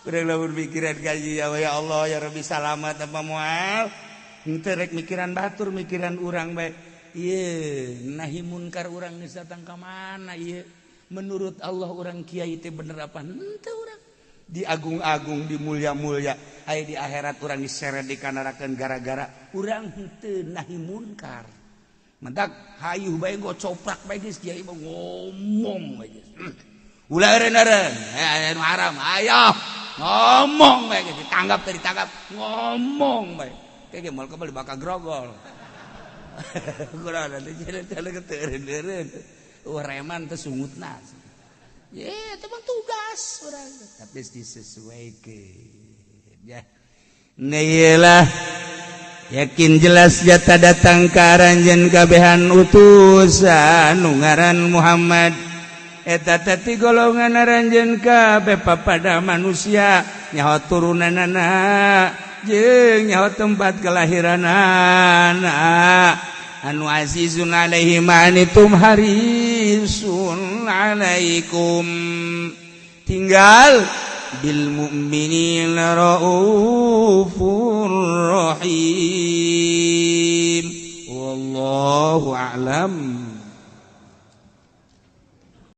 [SPEAKER 2] Urang lamun pikiran ka ya Allah ya Rabbi salamat apa moal. Henteu rek mikiran batur, mikiran urang bae. Ieu nahi munkar urang geus datang ka mana ieu? Menurut Allah urang kiai teh bener apa henteu? Urang diagung-agung, dimulia-mulia, aya di akhirat urang diseret dikanarakeun gara-gara urang henteu nahi munkar. Mentak hayuh bae, gocoprak bae geus, kiai mah ngomong bae geus. Ulah eureun-eureun, eh anu haram, ayo ngomong bae geus, ditangkap teh ditangkap, ngomong bae. Kayak moal kebal bakal grogol. Kurang nanti jalan teu eureun-eureun. Wah, reman teh sungutna. Ya, itu mah tugas urang, tapi disesuaikan ya.
[SPEAKER 1] Lah, yakin jelas jata datang ke aranjeun kabehan utusan nu ngaran Muhammad eta teh golongan aranjeun kabeh pada manusia, nyaho turunanana jeung nyaho tempat kelahiranana. Anu azizun alaihi ma anittum harisun alaikum, tinggal bil mu'minina raufur rahim. Wallahu a'lam.